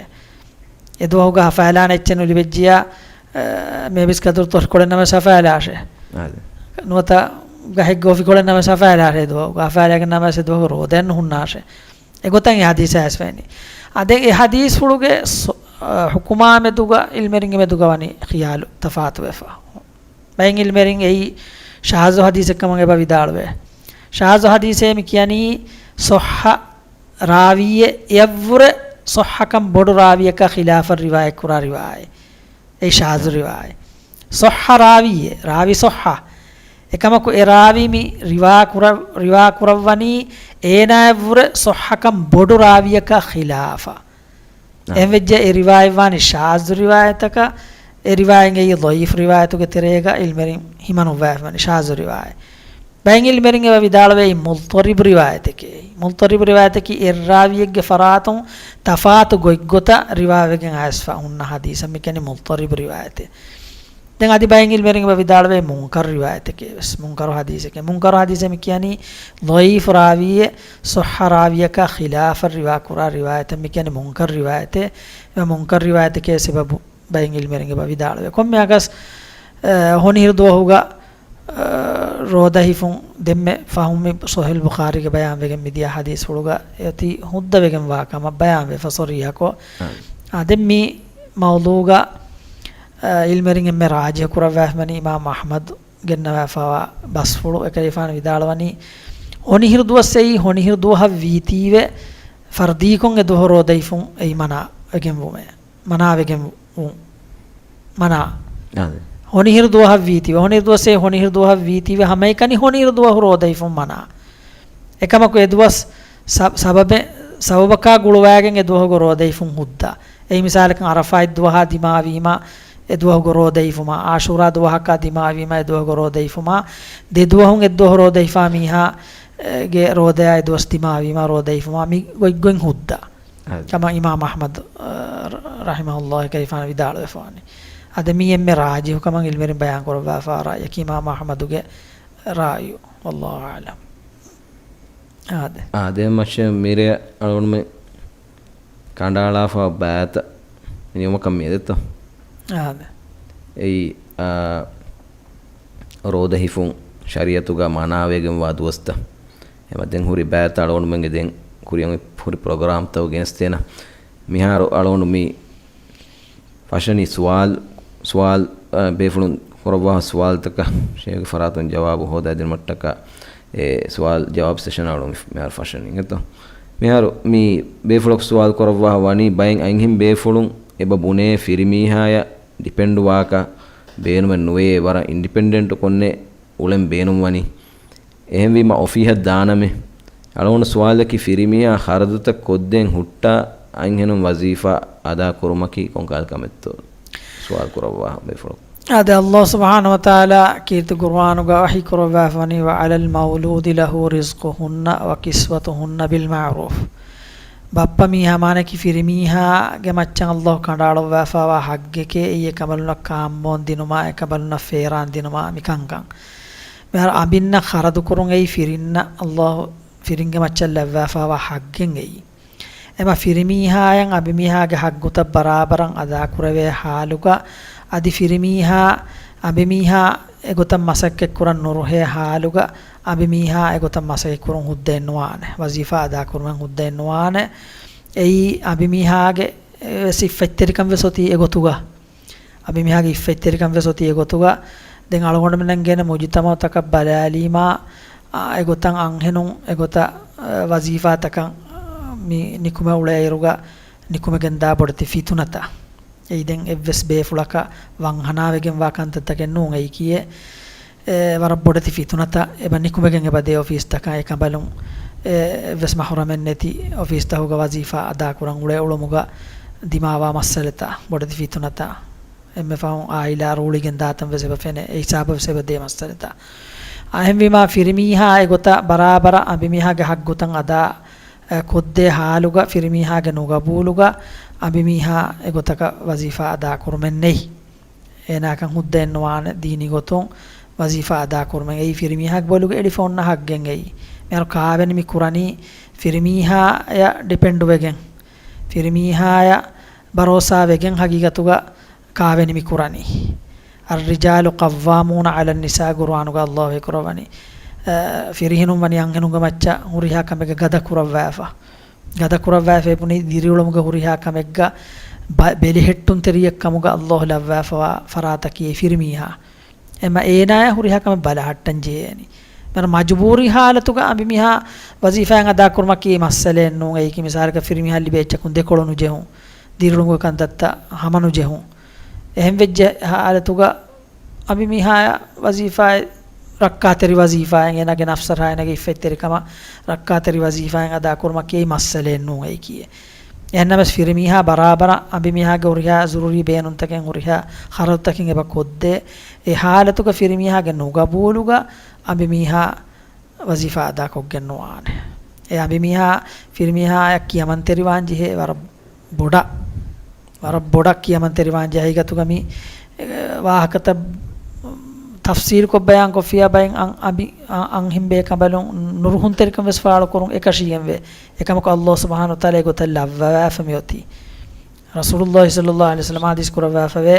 އެ ދުވަހުގަ ހަފާލާނެ އެއްޗެއް ނުލިބެއްޖިޔާ، އަ، މޭބިސް ކަދުރު ތޮށިކޮޅެއް ނަމަވެސް ހަފާލާށޭ. އާދެ. ނުވަތަ ގަހެއްގެ އޮފިކޮޅެއް ނަމަވެސް ހަފާލާށޭ ދުވަހުގަ. ހަފާލާގެން ނަމަވެސް އެ ދުވަހުގެ ރޯދައެއް ނުހުންނާށޭ. އެގޮތަށް އެ ޙަދީޘް އައިސްފައިނީ. އާ، ދެން އެ ޙަދީޘްފުޅުގެ ސު-، އަ، ޙުކުމާ މެދުގަ ޢިލްމެރިންގެ މެދުގަ ވަނީ ޚިޔާލު ތަފާތުވެފަ. ބައެއް ޢިލްމެރިން އެއީ ޝާޒު ޙަދީޘެއް ކަމަށް އެބަ ވިދާޅުވޭ. ޝާޒު ޙަދީޘޭ މި ކިޔަނީ ޞައްޙަ ރާވީއެއް އެއަށްވުރެ ޞައްޙަކަން ބޮޑު ރާވީއަކާ ޚިލާފަށް ރިވާޔަތް ކުރާ ރިވާޔަތް. އެ ޝާޒު ރިވާޔަތް. ޞައްޙަ ރާވީއެއް، ރާވީ ޞައްޙަ. އެކަމަކު އެ ރާވީ މި ރިވާ ކުރަ-، ރިވާ ކުރައްވަނީ އޭނާއަށްވުރެ ޞައްޙަކަން ބޮޑު ރާވީއަކާ ޚިލާފަށް. އާ. އެހެންވެއްޖެ އެ ރިވާޔަތް ވާނީ ޝާޒު ރިވާޔަތަކަށް. އެ ރިވާޔަތް އެއީ ޟަޢީފު ރިވާޔަތުގެ ތެރޭގަ ޢިލްމެރިން ހިމަނުއްވާފަވަނީ ޝާޒު ރިވާޔަތް. ބައެއް ޢިލްމެރިން އެބަ ވިދާޅުވޭ މުޟްޠަރިބު ރިވާޔަތެކޭ. މުޟްޠަރިބު ރިވާޔަތަކީ އެއްރާވީއެއްގެ ފަރާތުން ތަފާތު ގޮތްގޮތަށް ރިވާވެގެން އައިސްފަ ހުންނަ ޙަދީޘަށް މި ކިޔަނީ މުޟްޠަރިބު ރިވާޔަތޭ. ދެން އަދި ބައެއް ޢިލްމެރިން އެބަ ވިދާޅުވޭ މުންކަރު ރިވާޔަތެކޭ ވެސް. މުންކަރު ޙަދީޘެކޭ. މުންކަރު ޙަދީޘޭ މި ކިޔަނީ ޟަޢީފު ރާވީއެއް ޞައްޙަ ރާވީއަކާ ޚިލާފަށް ރިވާ ކުރާ ރިވާޔަތަށް މި ކިޔަނީ މުންކަރު ރިވާޔަތޭ. އެ މުންކަރު ރިވާޔަތެކޭ ސަބަބު ބައެއް ޢިލްމެރިން އެބަ ވިދާޅުވޭ. ކޮންމެއަކަސް، އަ، ހޮނިހިރު ދުވަހުގަ، އަ، ރޯދަ ހިފުން ދެންމެ ފަހުން މި ޞަޙީޙުލް ބުޚާރީގަ ބަޔާންވެގެން މިދިޔަ ޙަދީޘްފުޅުގަ އެއޮތީ ހުއްދަވެގެން ވާ ކަމަށް ބަޔާންވެފަ ޞަރީޙަކޮށް. އާ. އާ، ދެން މި މައުޟޫޢުގަ، އަ، ޢިލްމެރިން އެންމެ ރާޖިޙު ކުރައްވާފަވަނީ އިމާމް އަޙްމަދު ގެންނަވާފަވާ ބަސްފުޅު. އެކަލޭގެފާނު ވިދާޅުވަނީ ހޮނިހިރު ދުވަސް އެއީ ހޮނިހިރު ދުވަހަށް ވީތީވެ ފަރުޟީކޮށް އެ ދުވަހު ރޯދަ ހިފުން އެއީ މަނާވެގެންވުމޭ. މަނާވެގެން ވުން. މަނާ. އާދެ. ހޮނިހިރު ދުވަހަށް ވީތީވެ، ހޮނިހިރު ދުވަސް އެއީ ހޮނިހިރު ދުވަހަށް ވީތީވެ ހަމައެކަނި ހޮނިހިރު ދުވަހު ރޯދަ ހިފުން މަނާ. އެކަމަކު އެ ދުވަސް ސަ-، ސަބަބެ-، ސަބަބަކާ ގުޅުވާގެން އެ ދުވަހުގެ ރޯދަ ހިފުން ހުއްދަ. އެއީ މިސާލަކަށް ޢަރަފާތް ދުވަހާ ދިމާވީމަ އެ ދުވަހުގެ ރޯދަ ހިފުމާ، ޢާޝޫރާ ދުވަހަކާ ދިމާވީމަ އެ ދުވަހުގެ ރޯދަ ހިފުމާ، ދެ ދުވަހުން އެއް ދުވަހު ރޯދަ ހިފާ މީހާ، އެ، ގެ ރޯދަޔާ އެ ދުވަސް ދިމާވީމަ ރޯދަ ހިފުމާ، މި ގޮތްގޮތް ހުއްދަ. އާދެ. ކަމަށް އިމާމް އަޙްމަދު، އަ، ރަ-، ރަޙިމަހުﷲ އެކަލޭގެފާނު ވިދާޅުވެފަވަނީ. އާދެ، މީ އެންމެ ރާޖިޙު ކަމަށް ޢިލްމެރިން ބަޔާން ކުރައްވާފަ ރާއްޔަކީ އިމާމް އަޙްމަދުގެ ރާއްޔު. ވައްލާހު އަޢްލަމް. އާދެ. އާދެ، މަށެ މިރޭ އަޅުގަނޑުމެން ކަނޑައަޅާފަ ބައިތައް ނިމުމަކަށް މިއަދެއްތޯ؟ އާދެ. އެއީ، އާ، ރޯދަ ހިފުން ޝަރީޢަތުގަ މަނާވެގެންވާ ދުވަސްތައް. އެމަ ދެން ހުރި ބައިތައް އަޅުގަނޑުމެންގެ ދެން ކުރިއަށް ހުރި ޕްރޮގްރާމްތައް ގެނެސްދޭނަ. މިހާރު އަޅުގަނޑު މި ފަށަނީ ސުވާލު، ސުވާލު، އަ، ބޭފުޅުން ކުރައްވާ ސުވާލުތަކަށް ޝޭޚްގެ ފަރާތުން ޖަވާބު ހޯދާދިނުމަށްޓަކާ، އެ ސުވާލު ޖަވާބު ސެޝަން އަޅު މި-، މިހާރު ފަށަނީ އިނގޭތޯ. މިހާރު މި ބޭފުޅަކު ސުވާލު ކުރައްވާ ވަނީ ބައެއް އަންހެން ބޭފުޅުން އެބަ ބުނޭ ފިރިމީހާޔަށް ޑިޕެންޑް ވާކަށް ބޭނުމެއް ނުވޭ، ވަރަށް އިންޑިޕެންޑެންޓު ކޮންނެ އުޅެން ބޭނުންވަނީ. އެހެންވީމަ އޮފީހަށް ދާނަމޭ. އަޅުގަނޑު ސުވާލަކީ ފިރިމީހާ ޚަރަދުތައް ކޮށްދޭން ހުއްޓާ އަންހެނުން ވަޒީފާ އަދާ ކުރުމަކީ ކޮންކަހަލަ ކަމެއްތޯ؟ ސުވާލު ކުރައްވާ ބޭފުޅަކު. އާދެ، ﷲ ސުބްޙާނަހޫ ވަތަޢާލާ ކީރިތި ޤުރުއާނުގަ ވަޙީ ކުރައްވާފަވަނީ، "وعلى المولود له رزقهن وكسوتهن بالمعروف." ބައްޕަ މީހާ މާނައަކީ ފިރިމީހާގެ މައްޗަށް ﷲ ކަނޑައަޅުއްވާފައިވާ ޙައްޤެކޭ، އެއީ އެކަނބަލުންނަށް ކާންބޯން ދިނުމާ، އެކަނބަލުންނަށް ފޭރާން ދިނުމާ މިކަންކަން. މިހާރު އަނބިންނަށް ޚަރަދު ކުރުން އެއީ ފިރިންނަށް ﷲ ފިރިންގެ މައްޗަށް ލައްވާފައިވާ ޙައްޤެއް އެއީ. އެމަ ފިރިމީހާޔަށް އަނބިމީހާގެ ޙައްޤުތައް ބަރާބަރަށް އަދާކުރެވޭ ޙާލުގަ، އަދި ފިރިމީހާ އަނބިމީހާ އެގޮތަށް މަސައްކަތްކުރަން ނުރުހޭ ޙާލުގަ، އަނބިމީހާ އެގޮތަށް މަސައްކަތްކުރުން ހުއްދައެއް ނުވާނެ، ވަޒީފާ އަދާކުރުމެއް ހުއްދައެއް ނުވާނެ. އެއީ އަނބިމީހާގެ ވެސް އިއްފަތްތެރިކަން ވެސް އޮތީ އެގޮތުގަ. އަނބިމީހާގެ އިއްފަތްތެރިކަން ވެސް އޮތީ އެގޮތުގަ. ދެން އަޅުގަނޑުމެންގެ މުޖުތަމަޢުތަކަށް ބަލާލީމާ، އާ، އެގޮތަށް އަންހެނުން އެގޮތަށް، އާ، ވަޒީފާތަކަށް މި ނިކުމެ އުޅޭއިރުގަ ނިކުމެގެންދާ ބޮޑެތި ފިތުނަތައް. އެއީ ދެން އެއްވެސް ބޭފުޅަކަށް ވަންހަނާވެގެންވާ ކަންތައްތަކެއް ނޫން. އެއީކީއެއް، އެ، ވަރަށް ބޮޑެތި ފިތުނަތައް އެބަ ނިކުމެގެން އެބަ ދޭ އޮފީސްތަކަށް އެކަނބަލުން، އެ، އެއްވެސް މަޙުރަމެއް ނެތި އޮފީސްތަކުގަ ވަޒީފާ އަދާކުރަން އުޅޭ އުޅުމުގަ ދިމާވާ މައްސަލަތައް، ބޮޑެތި ފިތުނަތައް. އެންމެ ފަހުން އާއިލާ ރޫޅިގެން ދާތަން ވެސް އެބަ ފެނޭ. އެ ހިސާބަށް ވެސް އެބަ ދޭ މައްސަލަތައް. އާ، އެހެންވީމާ ފިރިމީހާ އެގޮތަށް ބަރާބަރަށް އަނބިމީހާގެ ހައްގުތައް އަދާ، އެ، ކޮށްދޭ ހާލުގަ ފިރިމީހާގެ ނުގަބޫލުގަ އަނބިމީހާ އެގޮތަކަށް ވަޒީފާ އަދާކުރުމެއް ނެތް. އޭނާކަން ހުއްދައެއް ނުވާނެ ދީނީ ގޮތުން ވަޒީފާ އަދާކުރުމެއް. އެއީ ފިރިމީހާގެ ބޮލުގަ އެޅިފަ އޮންނަ ހައްގެއް އެއީ. މިހާރު ކާވެނި މި ކުރަނީ ފިރިމީހާޔަށް ޑިޕެންޑުވެގެން، ފިރިމީހާޔަށް ބަރޯސާވެގެން ހަގީގަތުގަ ކާވެނި މި ކުރަނީ. الرجال قوامون على النساء ޤުރުއާނުގަ ﷲ ހީކުރައްވަނީ، އަ، ފިރިހެނުން ވަނީ އަންހެނުންގެ މައްޗަށް ހުރިހާ ކަމެއްގަ ގަދަ ކުރައްވާފަ. ގަދަ ކުރައްވާފައި ބުނީ ދިރިއުޅުމުގެ ހުރިހާ ކަމެއްގަ ބަ-، ބެލެހެއްޓުންތެރިއެއް ކަމުގަ ﷲ ލައްވާފަވާ ފަރާތަކީ އެ ފިރިމީހާ. އެމަ އޭނާޔަށް ހުރިހާ ކަމެއް ބަލަހައްޓަން ޖެހޭނީ. މިހާރު މަޖުބޫރީ ހާލަތުގަ އަނބިމީހާ ވަޒީފާއެއް އަދާކުރުމަކީ މައްސަލައެއް ނޫން. އެއީކީ މިސާލަކަށް ފިރިމީހާ ލިބޭ އެއްޗަކުން ދެކޮޅު ނުޖެހުން، ދިރިއުޅުމުގެ ކަންތައްތައް ހަމަ ނުޖެހުން. އެހެން ވެއްޖެ ހާލަތުގަ އަނބިމީހާޔަށް ވަޒީފާއެއް، ރައްކާތެރި ވަޒީފާއެއް، އޭނާގެ ނަފްސަށާ އޭނާގެ އިއްފަތްތެރިކަމަށް ރައްކާތެރި ވަޒީފާއެއް އަދާކުރުމަކީ މައްސަލައެއް ނޫން އެއީކީ. އެހެންނަމަވެސް ފިރިމީހާ ބަރާބަރަށް އަނބިމީހާގެ ހުރިހާ ޒުރޫރީ ބޭނުންތަކެއް ހުރިހާ ޚަރަދުތަކެއް އެބަ ކޮށްދޭ. އެ ހާލަތުގަ ފިރިމީހާގެ ނުގަބޫލުގަ އަނބިމީހާ ވަޒީފާ އަދާކޮށްގެން ނުވާނެ. އެ އަނބިމީހާ ފިރިމީހާޔަށް ކިޔަމަންތެރިވާން ޖެހޭ ވަރަށް ބޮޑަށް، ވަރަށް ބޮޑަށް ކިޔަމަންތެރިވާން ޖެހޭ. ހަގީގަތުގަ މި، އެ، ވާހަކަތައް ތަފްސީލުކޮށް ބަޔާންކޮށްފިޔާ ބައެއް އަން-، އަނބި-، އަ-، އަންހެން ބޭކަނބަލުން ނުރުހުންތެރިކަން ވެސް ފާޅުކުރުން އެކަށީގެންވޭ. އެކަމަކު ﷲ ސުބްޙާނަހޫ ވަތަޢާލާ އެގޮތަށް ލައްވަވާފަ މިއޮތީ. ރަސޫލުﷲ ޞައްލަﷲ ޢަލައިހި ވަސައްލަމަ ޙަދީޘް ކުރައްވާފަވޭ،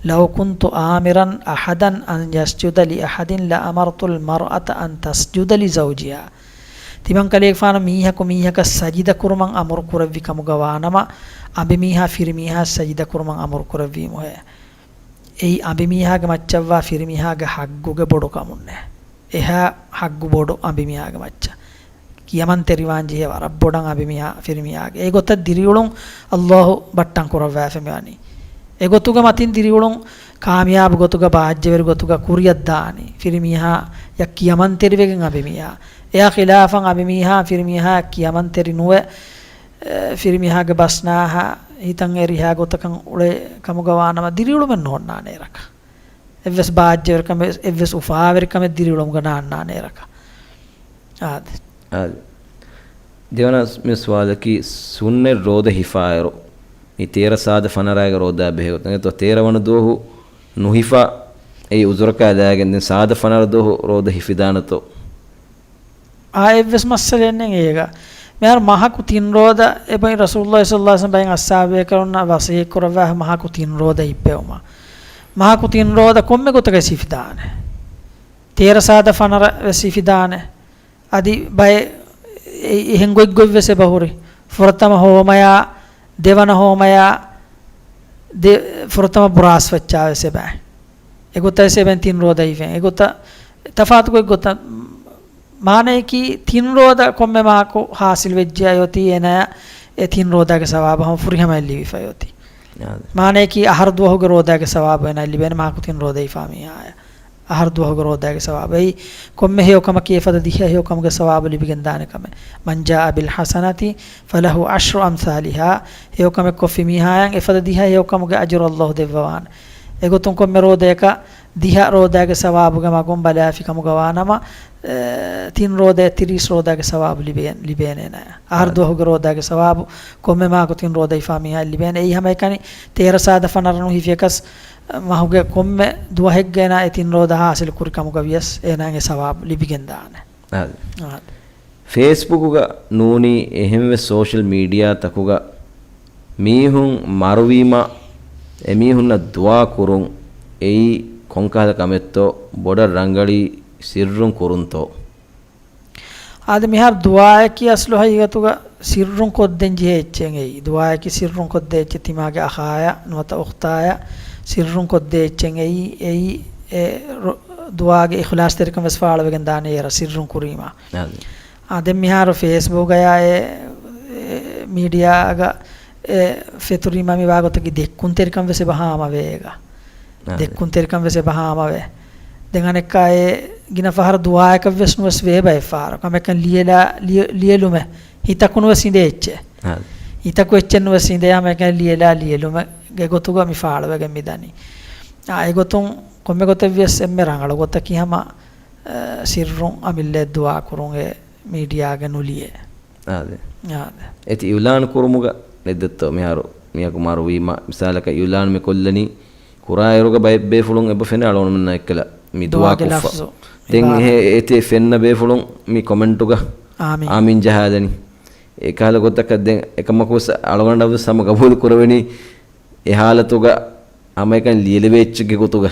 "لو كنت آمرا أحدا أن يسجد لأحد لأمرت المرأة أن تسجد لزوجها." ތިމަން ކަލޭގެފާނު މީހަކު މީހަކަށް ސަޖިދަ ކުރުމަށް އަމުރު ކުރެއްވި ކަމުގަ ވާނަމަ، އަނބިމީހާ ފިރިމީހާ ސަޖިދަ ކުރުމަށް އަމުރު ކުރެއްވީމުހޭ. އެއީ އަނބިމީހާގެ މައްޗަށްވާ ފިރިމީހާގެ ހައްގުގެ ބޮޑުކަމުންނޭ. އެހާ ހައްގު ބޮޑު އަނބިމީހާގެ މައްޗަށް. ކިޔަމަންތެރިވާން ޖެހޭ ވަރަށް ބޮޑަށް އަނބިމީހާ ފިރިމީހާގެ. އެގޮތަށް ދިރިއުޅުން ﷲ ބައްޓަން ކުރައްވާފަ މިވަނީ. އެގޮތުގެ މަތިން ދިރިއުޅުން ކާމިޔާބު ގޮތުގަ ބާއްޖަވެރި ގޮތުގަ ކުރިއަށްދާނީ. ފިރިމީހާޔަށް ކިޔަމަންތެރިވެގެން އަނބިމީހާ. އެއާ ޚިލާފަށް އަނބިމީހާ ފިރިމީހާޔަށް ކިޔަމަންތެރި ނުވެ، އެ، ފިރިމީހާގެ ބަސްނާހާ ހިތަށް އެރިހާ ގޮތަކަށް އުޅޭ ކަމުގަ ވާނަމަ ދިރިއުޅުމެއް ނޯންނާނެ އޭރަކަށް. އެއްވެސް ބާއްޖަވެރިކަމެއް، އެއްވެސް އުފާވެރިކަމެއް ދިރިއުޅުމުގަ ނާންނާނެ އޭރަކަށް. އާދެ. އާދެ. ދެވަނަ މި ސުވާލަކީ، ސުންނަތް ރޯދަ ހިފާއިރު، މި ތޭރަ ސާދަ ފަނަރާގެ ރޯދާ ބެހޭގޮތުން އެތޯ ތޭރަ ވަނަ ދުވަހު ނުހިފާ، އެއީ އުޒުރަކާ ލާގެން ދެން ސާދަ ފަނަރަ ދުވަހު ރޯދަ ހިފިދާނެތޯ؟ އާ، އެއްވެސް މައްސަލައެއް ނެތް އޭގަ. މިހާރު މަހަކު ތިން ރޯދަ އެބައި ރަސޫލުﷲ ޞައްލަﷲ ޢަލައިހި ވަސައްލަމަ ބައިން އައްސާބޭކަލުންނަށް ވަޞިއްޔަތް ކުރައްވާ މަހަކު ތިން ރޯދަ ހިއްޕެވުމަށް. މަހަކު ތިން ރޯދަ ކޮންމެ ގޮތަކަށް ހިފިދާނެ. ތޭރަ ސާދަ ފަނަރަ ވެސް ހިފިދާނެ. އަދި ބައެއް އެ-، އެހެން ގޮތްގޮތް ވެސް އެބަ ހުރި. ފުރަތަމަ ހޯމަޔާ، ދެވަނަ ހޯމަޔާ، ދެ-، ފުރަތަމަ ބުރާސް ފައްޗާ ވެސް އެބައި. އެގޮތަށް ވެސް އެބައިން ތިން ރޯދަ ހިފޭ. އެގޮތަށް ތަފާތު ގޮތް ގޮތަށް މާނަޔަކީ ތިން ރޯދަ ކޮންމެ މަހަކު ހާސިލް ވެއްޖެ އައި އޮތީ އޭނާޔަށް އެ ތިން ރޯދާގެ ސަވާބު ހަމަ ފުރިހަމައަށް ލިބިފައި އޮތީ. އާދެ. މާނަޔަކީ އަހަރު ދުވަހުގެ ރޯދާގެ ސަވާބު އޭނާ ލިބޭނެ މަހަކު ތިން ރޯދަ ހިފާ މީހާޔަށް. އަހަރު ދުވަހުގެ ރޯދާގެ ސަވާބު. އެއީ ކޮންމެ ހެޔޮ ކަމަކީ އެފަދަ ދިހަ ހެޔޮ ކަމުގެ ސަވާބު ލިބިގެން ދާނެ ކަމެއް. من جاء بالحسنة فله عشر أمثالها. ހެޔޮ ކަމެއް ކޮށްފި މީހާޔަށް އެފަދަ ދިހަ ހެޔޮ ކަމުގެ އަޖުރު ﷲ ދެއްވަވާނެ. އެގޮތުން ކޮންމެ ރޯދަޔަކަށް ދިހަ ރޯދާގެ ސަވާބުގެ މަގުން ބަލާފި ކަމުގަ ވާނަމަ، އެ، ތިން ރޯދައަށް ތިރީސް ރޯދާގެ ސަވާބު ލިބޭ-، ލިބޭނެ އޭނާޔަށް. އަހަރު އާދެ. ދުވަހުގެ ރޯދާގެ ސަވާބު ކޮންމެ މަހަކު ތިން ރޯދަ ހިފާ މީހާ ލިބޭނެ. އެއީ ހަމައެކަނި ތޭރަ ސާދަ ފަނަރަ ނުހިފިޔަކަސް، މަހުގެ ކޮންމެ ދުވަހެއްގަ އޭނާ އެ ތިން ރޯދަ ހާސިލު ކުރި ކަމުގަ ވިޔަސް އޭނާގެ ސަވާބު ލިބިގެން ދާނެ. އާދެ. އާދެ. ފޭސްބުކުގަ ނޫނީ އެހެންވެސް ސޯޝަލް މީޑިއާ ތަކުގަ މީހުން މަރުވީމަ އެމީހުންނަށް ދުޢާ ކުރުން އެއީ ކޮންކަހަލަ ކަމެއްތޯ؟ ބޮޑަށް ރަނގަޅީ ސިއްރުން ކުރުންތޯ؟ އާދެ، މިހާރު ދުޢާއަކީ އަސްލު ހަގީގަތުގަ ސިއްރުން ކޮށްދޭން ޖެހޭ އެއްޗެއް އެއީ. ދުޢާއަކީ ސިއްރުން ކޮށްދޭ އެއްޗެއް ތިމާގެ އަޚާޔަށް ނުވަތަ އުޚްތާޔަށް ސިއްރުން ކޮށްދޭ އެއްޗެއް އެއީ. އެއީ އެ ރު-، ދުޢާގެ އިޚްލާޞްތެރިކަން ވެސް ފާޅުވެގެން ދާނެ އޭރަށް ސިއްރުން ކުރީމާ. އާދެ. އާ، ދެން މިހާރު ފޭސްބުކްގަޔާ އެ، އެ، މީޑިއާގަ އެ ފެތުރީމާ މިވާގޮތަކީ ދެއްކުންތެރިކަން ވެސް އެބަ ހާމަވޭ އޭގަ. އާދެ. ދެއްކުންތެރިކަން ވެސް އެބަ ހާމަވޭ. ދެން އަނެއްކާ އެ ގިނަ ފަހަރު ދުޢާއަކަށް ވެސް ނުވެސް ވޭ ބައެއް ފަހަރަކު. ހަމައެކަނި ލިޔެލާ، ލިޔެ-، ލިޔެލުމެއް. ހިތަކު ނުވެސް އިނދޭ އެއްޗެއް. އާދެ. ހިތަކު އެއްޗެއް ނުވެސް އިނދޭ ހަމައެކަނި ލިޔެލާ ލިޔެލުމެއްގެ ގޮތުގަ މި ފާޅުވެގެން މިދަނީ. އާ، އެގޮތުން ކޮންމެ ގޮތެއްވިޔަސް އެންމެ ރަނގަޅު ގޮތަކީ ހަމަ، އަ، ސިއްރުން އަމިއްލައަށް ދުޢާ ކުރުން އެ މީޑިއާގަ ނުލިޔެ. އާދެ. އާދެ. އޭތި އިޢުލާން ކުރުމުގަ ނެއްދެއްތޯ މިހާރު މިއަކު މަރުވީމަ، މިސާލަކަށް އިޢުލާން މި ކޮށްލަނީ، ކުރާ އިރުގަ ބައެއް ބޭފުޅުން އެބަ ފެނޭ އަޅުގަނޑުމެންނާ އެއްކަލަ މި ދުޢާ ދުޢާގެ ކޮށްފަ. ލަފްޒު، ދެން އިބާރާތް. އެ، އޭތި ފެންނަ ބޭފުޅުން މި ކޮމެންޓުގަ އާމީން. އާމީން ޖަހާލަނީ. އެކަހަލަ ގޮތަކަށް ދެން އެކަމަކުވެސް އަޅުގަނޑަށްވެސް ހަމަ ގަބޫލު ކުރެވެނީ އެ ހާލަތުގަ ހަމައެކަނި ލިޔެލެވޭ އެއްޗެއްގެ ގޮތުގަ.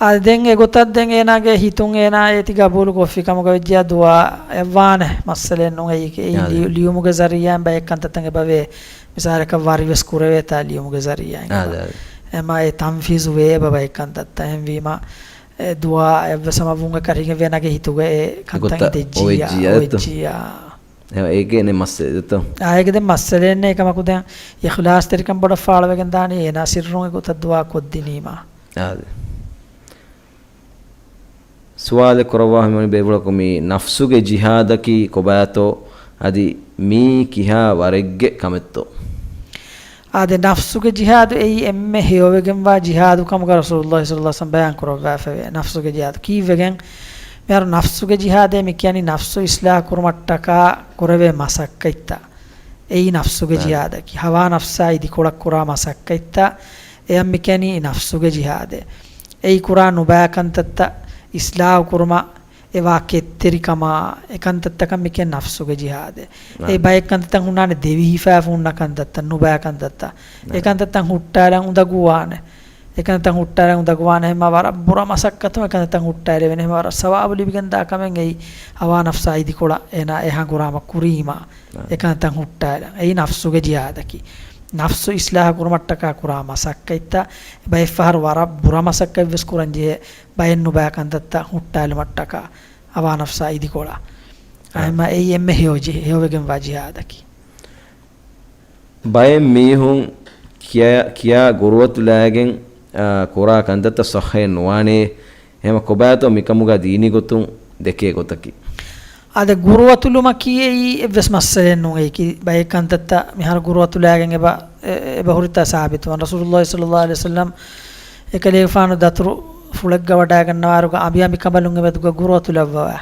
އާ، ދެން އެގޮތަށް ދެން އޭނާގެ ހިތުން އޭނާ އޭތި ގަބޫލު ކޮށްފި ކަމުގަ ވެއްޖިޔާ ދުޢާ އެއްވާނެ މައްސަލައެއް ނޫން. އެއީ، އެއީ އާދެ. ލިޔު-، ލިޔުމުގެ ޒަރީއާއިން ބައެއް ކަންތައްތައް އެބަވޭ. މިސާލަކަށް ވަރިވެސް ކުރެވޭތާ ލިޔުމުގެ ޒަރީއާއިން އާދެ، އެބަ. އާދެ. އެމާ އެ ތަންފީޒު ވޭ އެބަ ބައެއް ކަންތައްތައް. އެހެންވީމަ، އެ ދުޢާ އެއްވެސް ހަމަ ވުން އެކަށީގެން ވޭ ނަގެ ހިތުގަ އެ ކަންތައް އެގޮތަށް އިނދެއްޖިއްޔާ، އޮވެއްޖިއްޔާ އޮވެއްޖިއްޔާ. އެ، އޭގެ އެނެ މައްސަލަ ދެތޯ؟ އާ، އޭގެ ދެން މައްސަލައެއް ނެތް. އެކަމަކު ދެން އިޚްލާޞްތެރިކަން ބޮޑަށް ފާޅުވެގެން ދާނީ އޭނާ ސިއްރުން އެގޮތަށް ދުޢާ ކޮށްދިނީމަ. އާދެ. ސުވާލެއް ކުރައްވާ ހަމަ ބޭފުޅަކު މި ނަފްސުގެ ޖިހާދަކީ ކޮބާތޯ؟ އަދި މީ ކިހާ ވަރެއްގެ ކަމެއްތޯ؟ އާދެ، ނަފްސުގެ ޖިހާދު އެއީ އެންމެ ހެޔޮވެގެންވާ ޖިހާދު ކަމުގަ ރަސޫލުﷲ ޞައްލަﷲ ޢަލައިހި ވަސައްލަމް ބަޔާން ކުރައްވާފައެވެ. ނަފްސުގެ ޖިހާދު ކީއްވެގެން؟ މިހާރު ނަފްސުގެ ޖިހާދޭ މި ކިޔަނީ ނަފްސު އިޞްލާޙު ކުރުމަށްޓަކާ ކުރެވޭ މަސައްކަތްތައް. އެއީ ނަފްސުގެ ނާ. ޖިހާދަކީ. ހަވާ ނަފްސާ އިދިކޮޅަށް ކުރާ މަސައްކަތްތައް. އެޔަށް މި ކިޔަނީ ނަފްސުގެ ޖިހާދޭ. އެއީ ކުރާ ނުބައި ކަންތައްތައް އިޞްލާޙު ކުރުމަށް އެވާ ކެތްތެރިކަމާ، އެ ކަންތައްތަކަށް މި ކިޔަން ނަފްސުގެ ޖިހާދޭ. އެ ބައެއް ކަންތައްތައް ހުންނާނެ ދެވިހިފާފަ ހުންނަ ކަންތައްތައް، ނުބައި ކަންތައްތައް. އެ ކަންތައްތައް ހުއްޓާލަން އުނދަގޫވާނެ. އެ ކަންތައް ހުއްޓާލަން އުނދަގޫވާނެ ހަމަ ވަރަށް ބުރަ މަސައްކަތު އެ ކަންތައް ހުއްޓާލެވޭނެ ހަމަ ވަރަށް ސަވާބު ލިބިގެން ދާ ކަމެއް އެއީ ހަވާ ނަފްސާ އިދިކޮޅަށް އޭނާ އެ ހަނގުރާމަ ކުރީމާ. އެ ކަންތައް ހުއްޓާލަން. އެއީ ނަފްސުގެ ޖިހާދަކީ. ނަފްސު އިޞްލާޙު ކުރުމަށްޓަކާ ކުރާ މަސައްކަތްތައް. ބައެއްފަހަރު ވަރަށް ބުރަ މަސައްކަތްވެސް ކުރަންޖެހޭ. ބައެއް ނުބައި ކަންތައްތައް ހުއްޓާލުމަށްޓަކާ ހަވާ ނަފްސާ އިދިކޮޅަށް. އާ. އެހެންމަ އެއީ އެންމެ ހެޔޮ ޖި-، ހެޔޮވެގެންވާ ޖިހާދަކީ. ބައެއް މީހުން ކިޔާ، ކިޔާ ގުރުއަތުލާގެން، އާ، ކުރާ ކަންތައްތައް ޞައްޙައެއް ނުވާނެ. އެހެންމަ ކޮބާތޯ މިކަމުގަ ދީނީ ގޮތުން ދެކޭ ގޮތަކީ؟ އާދެ، ގުރުއަތުލުމަކީ އެއީ އެއްވެސް މައްސަލައެއް ނޫން. އެއީކީ ބައެއް ކަންތައްތައް މިހާރު ގުރުއަތުލާގެން އެބަ، އެ، އެބަ ހުރިތާ ސާބިތުވާން. ރަސޫލުﷲ ޞައްލަﷲ ޢަލައިހި ވަސައްލަމް އެކަލޭގެފާނު ދަތުރު ފުޅެއްގަ ވަޑައިގަންނަވާއިރުގަ އަނބިއަނބި ކަނބަލުން އެމެދުގަ ގުރުއަތުލައްވަވާ.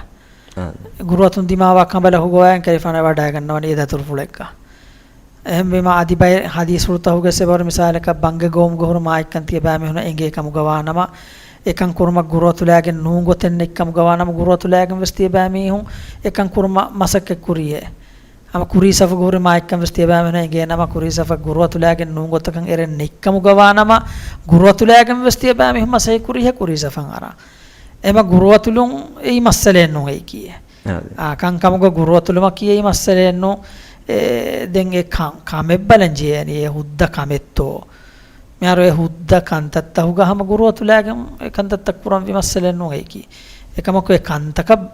އާ. ގުރުއަތުން ދިމާވާ ކަނބަލަށް ހުގަވާ އެކަލޭގެފާނު ވަޑައިގަންނަވަނީ އެ ދަތުރު ފުޅެއްގަ. އެހެންވީމަ، އަދި ބައެއް ޙަދީޘްފުޅުތަކުގަ އެބަހުރި މިސާލަކަށް ބަންގެ ގޮވުމުގަ ހުރި މާތްކަން ތިޔަބައިމީހުނަށް އެނގޭ ކަމުގަ ވާނަމަ، އެކަން ކުރުމަށް ގުރުއަތުލާގެން ނޫން ގޮތެއް ނެތް ކަމުގަ ވާނަމަ، ގުރުއަތުލާގެން ވެސް ތިޔަބައިމީހުން އެކަން ކުރުމަށް މަސައްކަތް ކުރިޔޭ. ހަމަ ކުރީ ސަފުގަ ހުރި މާތްކަން ވެސް ތިޔަބައިމީހުނަށް އެނގޭނަމަ، ކުރީ ސަފަށް ގުރުއަތުލާގެން ނޫން ގޮތަކަށް އެރެން ނެތް ކަމުގަ ވާނަމަ، ގުރުއަތުލާގެން ވެސް ތިޔަބައިމީހުން މަސައްކަތް ކުރީހޭ ކުރީ ސަފަށް އަރާ. އެމަ ގުރުއަތުލުން އެއީ މައްސަލައެއް ނޫން އެއީކީ. އާދެ. އާ، ކަންކަމުގަ ގުރުއަތުލުމަކީ އެއީ މައްސަލައެއް ނޫން. އެ، ދެން އެ ކަ-، ކަމެއް ބަލަން ޖެހޭނީ އެ ހުއްދަ ކަމެއްތޯ. މިހާރު އެ ހުއްދަ ކަންތައްތަކުގަ ހަމަ ގުރުއަތުލާގެން އެ ކަންތައްތައް ކުރަންވީ މައްސަލައެއް ނޫން އެއީކީ. އެކަމަކު އެ ކަންތަކަށް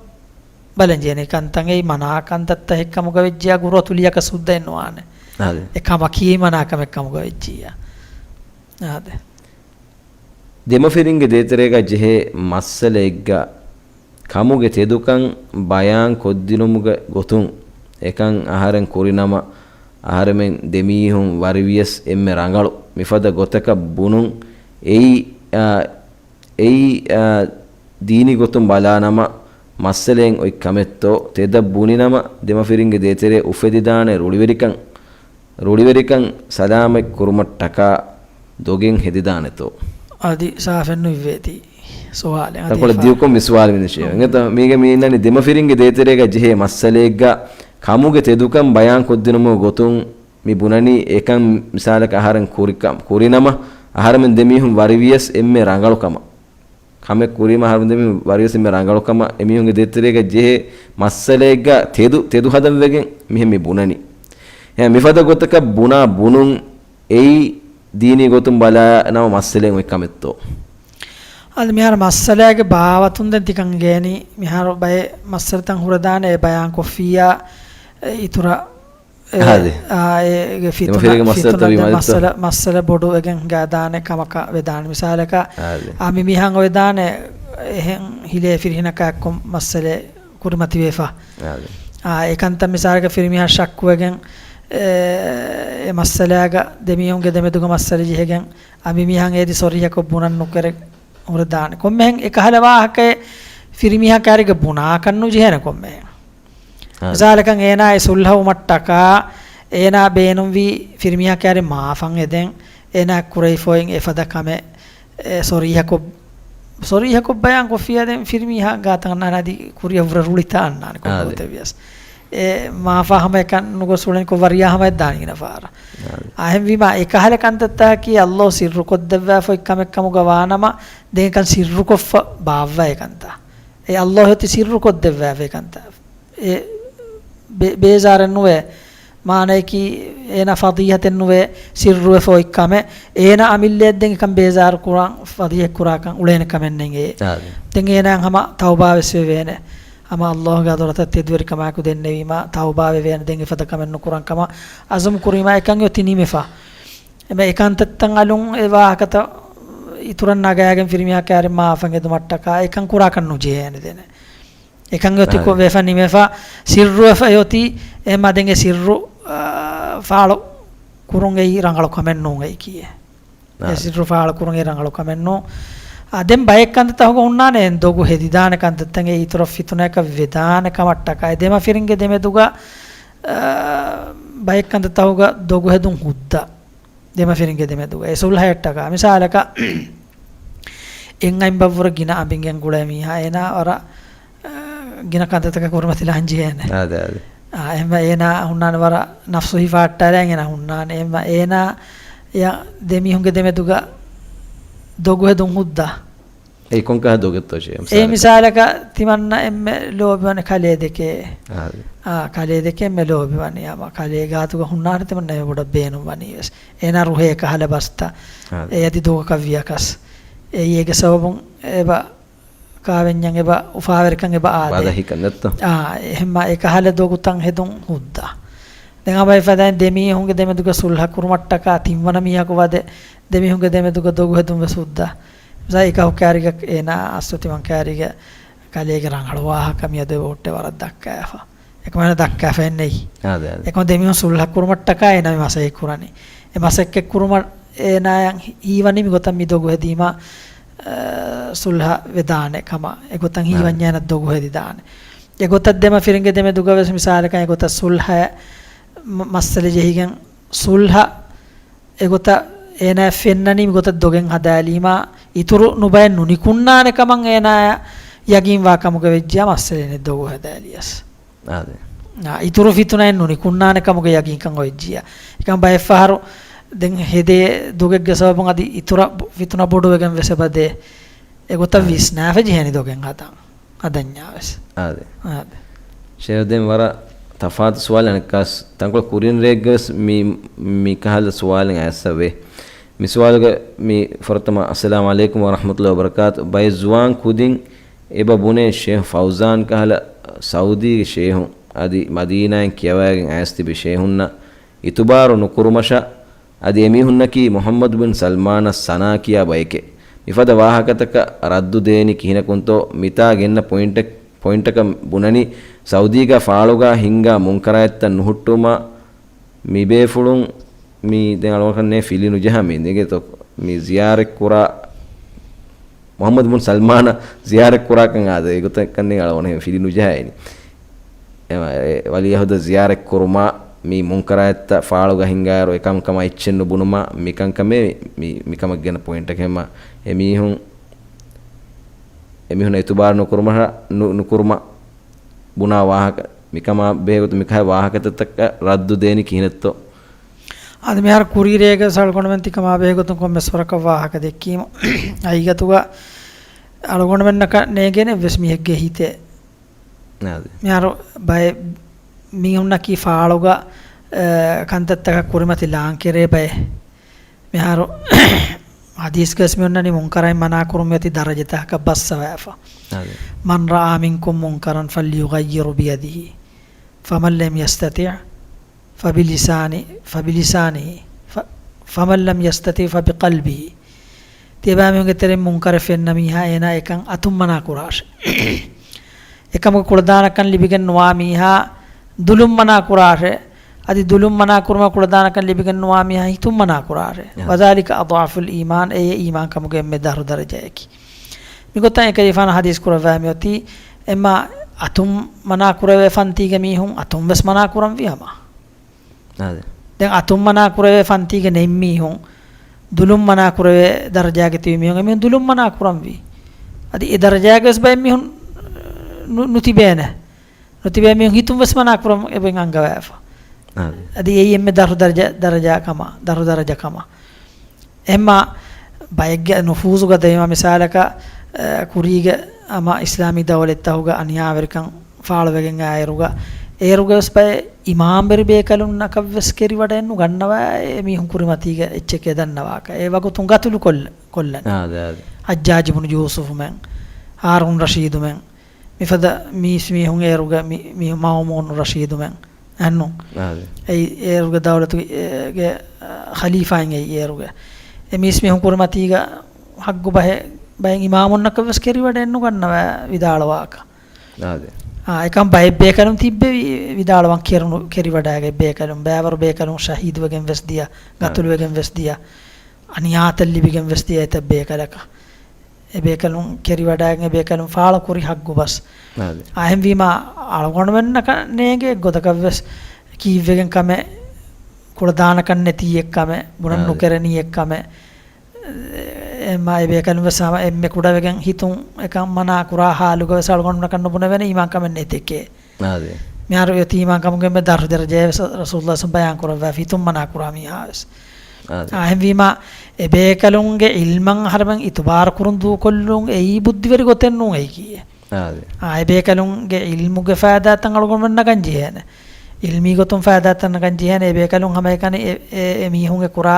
ބަލަން ޖެހޭނީ. ކަންތައް އެއީ މަނާ ކަންތައްތަކެއް ކަމުގަ ވެއްޖިޔާ ގުރުއަތުލިޔަކަސް ހުއްދައެއް ނުވާނެ. އާދެ. އެ ކަމަކީ މަނާ ކަމެއް ކަމުގަ ވެއްޖިއްޔާ. އާދެ. ދެމަފިރިންގެ ދޭތެރޭގަ ޖެހޭ މައްސަލައެއްގަ ކަމުގެ ތެދުކަން ބަޔާން ކޮށްދިނުމުގެ ގޮތުން އެކަން އަހަރެން ކުރިނަމަ، އަހަރެމެން ދެމީހުން ވަރިވިޔަސް އެންމެ ރަނގަޅު މިފަދަ ގޮތަކަށް ބުނުން އެއީ، އާ، އެއީ، އާ، ދީނީ ގޮތުން ބަލާނަމަ، މައްސަލައެއް އޮތް ކަމެއްތޯ، ތެދަށް ބުނިނަމަ، ދެމަފިރިންގެ ދޭތެރޭ އުފެދިދާނެ ރުޅިވެރިކަން، ރުޅިވެރިކަން ސަލާމަތް ކުރުމަށްޓަކާ ދޮގެއް ހެދިދާނެތޯ؟ އަދި ސާފެއް ނުއިއްވޭތީ ސުވާލެއް. އަދި ތަކޮޅަށް އެފާ- ދިޔުކޮށް މި ސުވާލު މި ނިށެވެ. އެނގޭތޯ، މީގެ މީންނަނީ ދެމަފިރިންގެ ދޭތެރޭގަ ޖެހޭ މައްސަލައެއްގަ ކަމުގެ ތެދުކަން ބަޔާން ކޮށްދިނުމުގެ ގޮތުން މި ބުނަނީ އެކަން މިސާލަކަށް އަހަރެން ކުރިކަން، ކުރިނަމަ، އަހަރެމެން ދެމީހުން ވަރިވިޔަސް އެންމެ ރަނގަޅު ކަމަށް. ކަމެއް ކުރީމަ އަހަރުމެން ދެމީހުން ވަރިވެސް އެންމެ ރަނގަޅު ކަމަށް އެމީހުންގެ ދޭތެރޭގަ ޖެހޭ މައްސަލައެއްގަ ތެދު، ތެދު ހަދަން ވެގެން މިހެން މި ބުނަނީ. އެހެން މިފަދަ ގޮތަކަށް ބުނާ ބުނުން އެއީ ދީނީ ގޮތުން ބަލާ ނަމަ މައްސަލައެއް އޮތް ކަމެއްތޯ؟ އަދި މިހާރު މައްސަލައިގެ ބާވަތުން ދެން ތިކަން ގޭނީ، މިހާރު ބައެއް މައްސަލަތައް ހުރެދާނެ އެ ބަޔާން ކޮށްފިއްޔާ، އެ އިތުރަށް އެ، އާދެ. އާ، އޭގެ ފިތުނަ، ދެމަފިރިގެ މައްސަލަ ފިތުނަ ތަވީ ދެ މައްސަލަ، މައްސަލަ ބޮޑު ވެގެން ހިނގާދާނެ ކަމަކަށް ވެދާނެ. މިސާލަކަށް، އާދެ. އާ، މި މީހާ އޮވެދާނެ އެހެން ހިލޭ ފިރިހެނަކާ އެއްކޮށް މައްސަލަ ކުރިމަތިވެފަ. އާދެ. އާ، އެކަންތައް މިސާލަކަށް ފިރިމީހާ ޝައްކުވެގެން، އެ، އެ މައްސަލާގަ ދެމީހުންގެ ދެމެދުގަ މައްސަލަ ޖެހިގެން އަނބިމީހާ އޭދި ސޮރީހަކޮށް ބުނަން ނުކެރެ ހުރެދާނެ. ކޮންމެހެން އެކަހަލަ ވާހަކައެއް ފިރިމީހާ ކާރިގަ ބުނާކަށް ނުޖެހޭނެ ކޮންމެހެން. އާ. މިސާލަކަށް އޭނާ އެ ސުލްހަވުމަށްޓަކާ އޭނާ ބޭނުންވީ ފިރިމީހާ ކާރި މާފަށް އެދެން، އޭނާ ކުރެވިފައި އެފަދަ ކަމެއް އެ، ސޮރީހަކޮށް، ސޮރީހަކޮށް ބަޔާން ކޮށްފިއްޔާ ދެން ފިރިމީހާ ގާތަށް އަންނާނެ އަދި ކުރިއަށް ވުރެ ރުޅިތާ އަންނާނެ ކޮންމެ އާދެ. ގޮތެއް ވިޔަސް. އެ، މާފާ ހަމަ އެކަން ނުގޮސް އުޅެނިކޮށް ވަރިޔާ ހަމަ އެއްދާނެ ގިނަ ފަހަރަށް. އާދެ. އާ، އެހެންވީމާ އެކަހަލަ ކަންތައްތަކަކީ އައްލޯ ސިއްރުކޮށްދެއްވާފައި ކަމެއް ކަމުގަ ވާނަމަ ދެން އެކަން ސިއްރުކޮށްފަ ބާއްވާ އެކަންތައް. އެ އައްލޯ އޮތީ ސިއްރުކޮށްދެއްވާފައި ކަންތައް. އެ ބޭ-، ބޭޒާރެއް ނުވޭ. މާނަޔަކީ އޭނާ ފަޟީޙަތެއް ނުވޭ، ސިއްރުވެފަ އޮތް ކަމެއް. އޭނާ އަމިއްލައަށް ދެން އެކަން ބޭޒާރު ކުރާން، ފަޟީޙަތް ކުރާކަން އުޅޭނެ ކަމެއް ނެތް އެއީ. އާދެ. ދެން އޭނާއަށް ހަމަ ތައުބާވެސް ވެވޭނެ. ހަމަ އައްލާހުގެ ޙަޟްރަތަށް ތެދުވެރިކަމާއެކު ދެންނެވީމާ ތައުބާވެވޭނެ. ދެން އެފަދަ ކަމެއް ނުކުރަން ކަމަށް އަޒުމް ކުރީމާ އެކަން އޮތީ ނިމިފަ. އެމަ އެކަންތައްތައް އަލުން އެ ވާހަކަތައް އިތުރަށް ނަގާގެން ފިރިމީހާ ކާރި މާފަށް އެދުމަށްޓަކާ އެކަން ކުރާކަށް ނުޖެހޭނެ ދެނެ. އެކަން އޮތި އާ. ކޮށް ވެފަ ނިމެފަ، ސިއްރުވެފަ އޮތީ، އެ މަދެން އެ ސިއްރު، އާ، ފާޅު ކުރުން އެއީ ރަނގަޅު ކަމެއް ނޫން އެއީ ކީއެއް. އެ އާ. ސިއްރު ފާޅު ކުރުން އެއީ ރަނގަޅު ކަމެއް ނޫން. އާ، ދެން ބައެއް ކަންތައްތައް ހުންނާނެ އެން ދޮގު ހެދިދާނެ ކަންތައްތައް އެ އިތުރަށް ފިތުނައަކަށް ވެދާނެ ކަމަށްޓަކާ އެ ދެމަފިރިންގެ ދެމެދުގަ، އާ، ބައެއް ކަންތައްތަކުގަ ދޮގު ހެދުން ހުއްދަ. ދެމަފިރިންގެ ދެމެދުގަ އެ ސުލްހައަށްޓަކާ. މިސާލަކަށް، އެއް އަތް ބައްވަރު ގިނަ އަނބިން ގެންގުޅޭ މީހާ، އޭނާ ވަރަށް، އަ، ގިނަ ކަންތައްތަކަށް ކުރިމަތިލާން ޖެހޭނެ. އާދެ، އާދެ. އާ، އެހެންވެ އޭނާ ހުންނާނެ ވަރަށް ނަފްސު ހިފާއްޓާލާ އޭނާ ހުންނާނެ. އެހެންވެ އޭނާ އެ ދެމީހުންގެ ދެމެދުގަ ދޮގު ހެދުން ހުއްދަ. އެ ކޮންކަހަ ދޮގެއްތޯ ޝޭހް؟ އެ މިސާލަކަށް ތިމަންނަ އެންމެ ލޯބިވަނީ ކަލޭ ދެކެ. އާ. އާ، ކަލޭ ދެކެ އެންމެ ލޯބިވަނީ. އަމަ ކަލޭ ގާތުގަ ހުންނާނެ ތިމަންނަ އެ ބޮޑަށް ބޭނުން ވަނީ ވެސް. އޭނާ ރުހޭ ކަހަލަ ބަސްތައް. އާ. އެ އަދި ދޮގަކަށް ވިޔަކަސް. އެއީ އޭގެ ސަބަބުން އެބަ ކާވެންޏަށް އެބަ އުފާވެރިކަން އެބަ އާދޭ. ބަދަހިކަން ނެތްތޯ؟ އާ، އެހެންމަ އެ ކަހަލަ ދޮގުތައް ހެދުން ހުއްދަ. ދެން އަބައި ފަދައިން ދެމީހުންގެ ދެމެދުގަ ސުލްހަ ކުރުމަށްޓަކާ ތިންވަނަ މީހަކު ވަދެ ދެމީހުންގެ ދެމެދުގަ ދޮގު ހެދުން ވެސް ހުއްދަ. މިސާ އެކަހު ކާރިގަ އޭނާ އަސްލު ތިމަން ކާރިގަ ކަލޭގެ ރަނގަޅު ވާހަކަ މިއަދު އެބަ ހުއްޓޭ ވަރަށް ދައްކާފަ. އެކަމަނަ ދައްކާފައެއް ނެތް. އާދެ، އާދެ. އެކަމަ ދެމީހުން ސުލްހަ ކުރުމަށްޓަކާ އޭނާ މި މަސައްކަތް ކުރަނީ. އެ މަސައްކަތް ކުރުމަށް އޭނާޔަށް ހީވަނީ މި ގޮތަށް މި ދޮގު ހެދީމަ، އަ، ސުލްހަ ވެދާނެ ކަމަށް. އެގޮތަށް އާދެ. ހީވަންޏާ އޭނަ ދޮގު ހެދިދާނެ. އެގޮތަށް ދެމަފިރިންގެ ދެމެދުގަ ވެސް މިސާލަކަށް އެގޮތަށް ސުލްހަ މަ-، މައްސަލަ ޖެހިގެން ސުލްހަ އެގޮތަށް އޭނާ ފެންނަނީ މިގޮތަށް ދޮގެއް ހަދާލީމާ، އިތުރު ނުބައެއް ނުނިކުންނާނެ ކަމަށް އޭނާޔަށް ޔަގީންވާ ކަމުގަ ވެއްޖިޔާ މައްސަލައެއް ނެތް ދޮގު ހަދާލިޔަސް. އާދެ. އާ، އިތުރު ފިތުނައެއް ނުނިކުންނާނެ ކަމުގެ ޔަގީންކަން އޮވެއްޖިޔާ. އެކަމަ ބައެއްފަހަރު ދެން ހެދޭ ދޮގެއްގެ ސަބަބުން އަދި އިތުރަށް ބު-، ފިތުނަ ބޮޑުވެގެން ވެސް އެބަދޭ. އެގޮތަށް އާދެ. ވިސްނާފަ ޖެހޭނީ ދޮގެއް ހަދަން. ހަދަންޏާ ވެސް. އާދެ. އާދެ. ޝޭހް ދެން ވަރަށް ތަފާތު ސުވާލެއް އަނެއްކާސް، ތަންކޮޅެއް ކުރިން ރެއެއްގަވެސް މި، މިކަހަލަ ސުވާލެއް އައިސްފަވޭ. މި ސުވާލުގަ މި ފުރަތަމަ، އައްސަލާމު ޢަލައިކުމް ވަރަޙްމަތުﷲި ވަބަރަކާތު. ބައެއް ޒުވާން ކުދިން އެބަ ބުނޭ ޝޭހް ފައުޒާން ކަހަލަ ސައުދީގެ ޝޭހުން އަދި މަދީނާއިން ކިޔަވައިގެން އައިސް ތިބި ޝޭހުންނަށް އިތުބާރު ނުކުރުމަށާ، އަދި އެމީހުންނަކީ މުޙައްމަދު ބިން ސަލްމާނަށް ސަނާ ކިޔާ ބައެކޭ. މިފަދަ ވާހަކަތަކަށް ރައްދު ދޭނީ ކިހިނަކުންތޯ؟ މިތާ ގެންނަ ޕޮއިންޓަށް، ޕޮއިންޓަކަށް ބުނަނީ، ސައުދީގަ ފާޅުގަ ހިންގާ މުންކަރާތްތައް ނުހުއްޓުމަށް މިބޭފުޅުން މި ދެން އަޅުގަނޑަކަށް ނޭ ފިލި ނުޖަހާ މި އިނދެގެތޯ؟ މި ޒިޔާރަތް ކުރާ މުޙައްމަދު ބުން ސަލްމާނަށް ޒިޔާރަތް ކުރާކަން އާދެ، އެގޮތަކަށް ނިން އަޅުގަނޑު ފިލި ނުޖަހައިނީ. އެ، އެ، ވަލީ އަހުދަށް ޒިޔާރަތް ކުރުމާ، މި މުންކަރާތްތައް ފާޅުގަ ހިންގާއިރު އެކަމަކަމާ އެއްޗެއް ނުބުނުމާ، މިކަންކަމޭ މި، މިކަމަށް ގެންނަ ޕޮއިންޓަކީ. އެމީހުން، އެމީހުން އިތުބާރު ނުކުރުމަށް، ނު، ނުކުރުމަށް ބުނާ ވާހަކަ، މިކަމާ ބެހޭގޮތުން މިކަހަލަ ވާހަކަތައްތަކަށް ރައްދު ދޭނީ ކިހިނެއްތޯ؟ އަދި މިހާރު ކުރީ ރޭގަ އަޅުގަނޑުމެން ތިކަމާ ބެހޭގޮތުން ކޮންމެސް ވަރަކަށް ވާހަކަ ދެއްކީމު، ހަގީގަތުގަ އަޅުގަނޑުމެންނަކަށް ނޭނގޭނެ އެއްވެސް މީހެއްގެ ހިތެއް. އާދެ. މިހާރު ބައެއް މީހުންނަކީ ފާޅުގަ، އެ، ކަންތައްތަކަށް ކުރިމަތި ލާން ކެރޭ ބައެއް. މިހާރު ޙަދީޘްގަވެސް މި އޮންނަނީ މުންކަރާތް މަނާ ކުރުން އޮތީ ދަރަޖަތަކަކަށް ބައްސަވާފަ. އާދެ. مَنْ رَأَى مِنْكُمْ مُنْكَرًا فَلْيُغَيِّرْهُ بِيَدِهِ، فَمَنْ لَمْ يَسْتَطِعْ فَبِلِسَانِ، فَبِلِسَانِهِ، ف، فَمَنْ لَمْ يَسْتَطِعْ فَبِقَلْبِهِ. ތިޔަބައިމީހުންގެ ތެރެއިން މުންކަރެއް ފެންނަ މީހާ އޭނާ އެކަން އަތުން މަނާ ކުރާށޭ. އެކަމަކު ކުޅަދާނަކަން ލިބިގެން ނުވާ މީހާ ދުލުން މަނާ ކުރާށޭ. އަދި ދުލުން މަނާކުރުމަށް ކުޅަދާނަކަން ލިބިގެންނުވާ މީހާ ހިތުން މަނާކުރާށޭ. އާ. وذلك أضعف الإيمان، އެއީ އީމާންކަމުގެ އެންމެ ދަށު ދަރަޖައަކީ. މިގޮތަށް އެކަލޭގެފާނު ޙަދީޘް ކުރައްވާ މިއޮތީ، އެމާ އަތުން މަނާކުރެވޭ ފަންތީގެ މީހުން އަތުން ވެސް މަނާކުރަންވީ ހަމަ. އާދެ. ދެން އަތުން މަނާކުރެވޭ ފަންތީގެ ނެތް މީހުން، ދުލުން މަނާކުރެވޭ ދަރަޖާގެ ތިބި މީހުން އެމީހުން ދުލުން މަނާކުރަންވީ. އަދި އެ ދަރަޖާގެ ވެސް ބައެއް މީހުން ނު-، ނުތިބޭނެ. ނުތިބޭ މީހުން ހިތުން ވެސް މަނާކުރަން އެބައިން އަންގަވާފަ. އާދެ. އަދި އެއީ އެންމެ ދަށު ދަރަޖަ، ދަރަޖާ ކަމަށް، ދަށު ދަރަޖަ ކަމަށް. އެހެންމާ ބައެއްގެ ނުފޫޒުގަ ދެވީމަ މިސާލަކަށް، އަ، ކުރީގެ ހަމަ އިސްލާމީ ދައުލަތްތަކުގަ އަނިޔާވެރިކަން ފާޅުވެގެން އާއިރުގަ، އޭރުގަ ވެސް ބައެއް އިމާމްވެރި ބޭކަލުންނަކަށް ވެސް ކެރިވަޑައެއް ނުގަންނަވާ، އެ މީހުން ކުރިމަތީގަ އެއްޗެކޭ ދަންނަވާކަށް. އެ ވަގުތުން ގަތުލު ކޮށްލަ، ކޮށްލަން. އާދެ، އާދެ. ޙައްޖާޖް ބުނު ޔޫސުފުމެން، ހާރޫން ރަޝީދުމެން، މިފަދަ މީސްމީހުން އޭރުގަ މި، މި މައުމޫނު ރަޝީދުމެން. އެހެންނު. އާދެ. އެއީ އޭރުގެ ދައުލަތުގެ، އޭ، ގެ، އަ، ޚަލީފާއިން އެއީ އޭރުގެ. އެ މީސްމީހުން ކުރިމަތީގަ ޙައްގު ބަހެއް، ބައެއް އިމާމުންނަކަށް ވެސް ކެރިވަޑައެއް ނުގަންނަވާ ވިދާޅުވާކަށް. އާދެ. އާ، އެކަމް ބައެއް ބޭކަލުން ތިއްބެވި ވިދާޅުވަން ކެރުނު، ކެރިވަޑައިގެ ބޭކަލުން، ބައިވަރު ބޭކަލުން ޝަހީދުވެގެން ވެސް ދިޔަ، އާދެ. ގަތުލުވެގެން ވެސް ދިޔަ، އަނިޔާތައް ލިބިގެން ވެސް ދިޔަ އެތައް ބޭކަލަކަށް. އެ ބޭކަލުން ކެރިވަޑައިގެން އެ ބޭކަލުން ފާޅުކުރި ޙައްގު ބަސް. އާދެ. އާ، އެހެންވީމާ، އަޅުގަނޑުމެންނަކަށް ނޭނގޭ އެއްގޮތަކަށް ވެސް ކީއްވެގެން ކަމެއް، ކުޅަދާނަކަން ނެތީ އެއްކަމެއް، ބުނަން އާދެ. ނުކެރެނީ އެއްކަމެއް. އެ، މާ އެ ބޭކަލުން ވެސް ހަމަ އެންމެ ކުޑަވެގެން ހިތުން އެކަން މަނާ ކުރާ ޙާލުގަ ވެސް އަޅުގަނޑުމެންނަކަށް ނުބުނެވޭނެ އީމާންކަމެއް ނެތެކޭ. އާދެ. މިހާރު އެ އީމާންކަމުގެ އެންމެ ދަށު ދަރަޖައެއް ވެސް ރަސޫލުﷲ ބަޔާން ކުރައްވާފި، ހިތުން މަނާ ކުރާ މީހާ ވެސް. އާދެ. އާ، އެހެންވީމާ، އެ ބޭކަލުންގެ ޢިލްމަށް އަހަރެމެން އިތުބާރު ކުރުން ދޫކޮށްލުން އެއީ ބުއްދިވެރި ގޮތެއް ނޫން އެއީކީއެއް. އާދެ. އާ، އެ ބޭކަލުންގެ ޢިލްމުގެ ފައިދާތައް އަޅުގަނޑުމެން ނަގަން ޖެހޭނެ. ޢިލްމީ ގޮތުން ފައިދާތައް ނަގަން ޖެހޭނެ. އެ ބޭކަލުން ހަމައެކަނި އެ، އެ، އެ މީހުންގެ ކުރާ،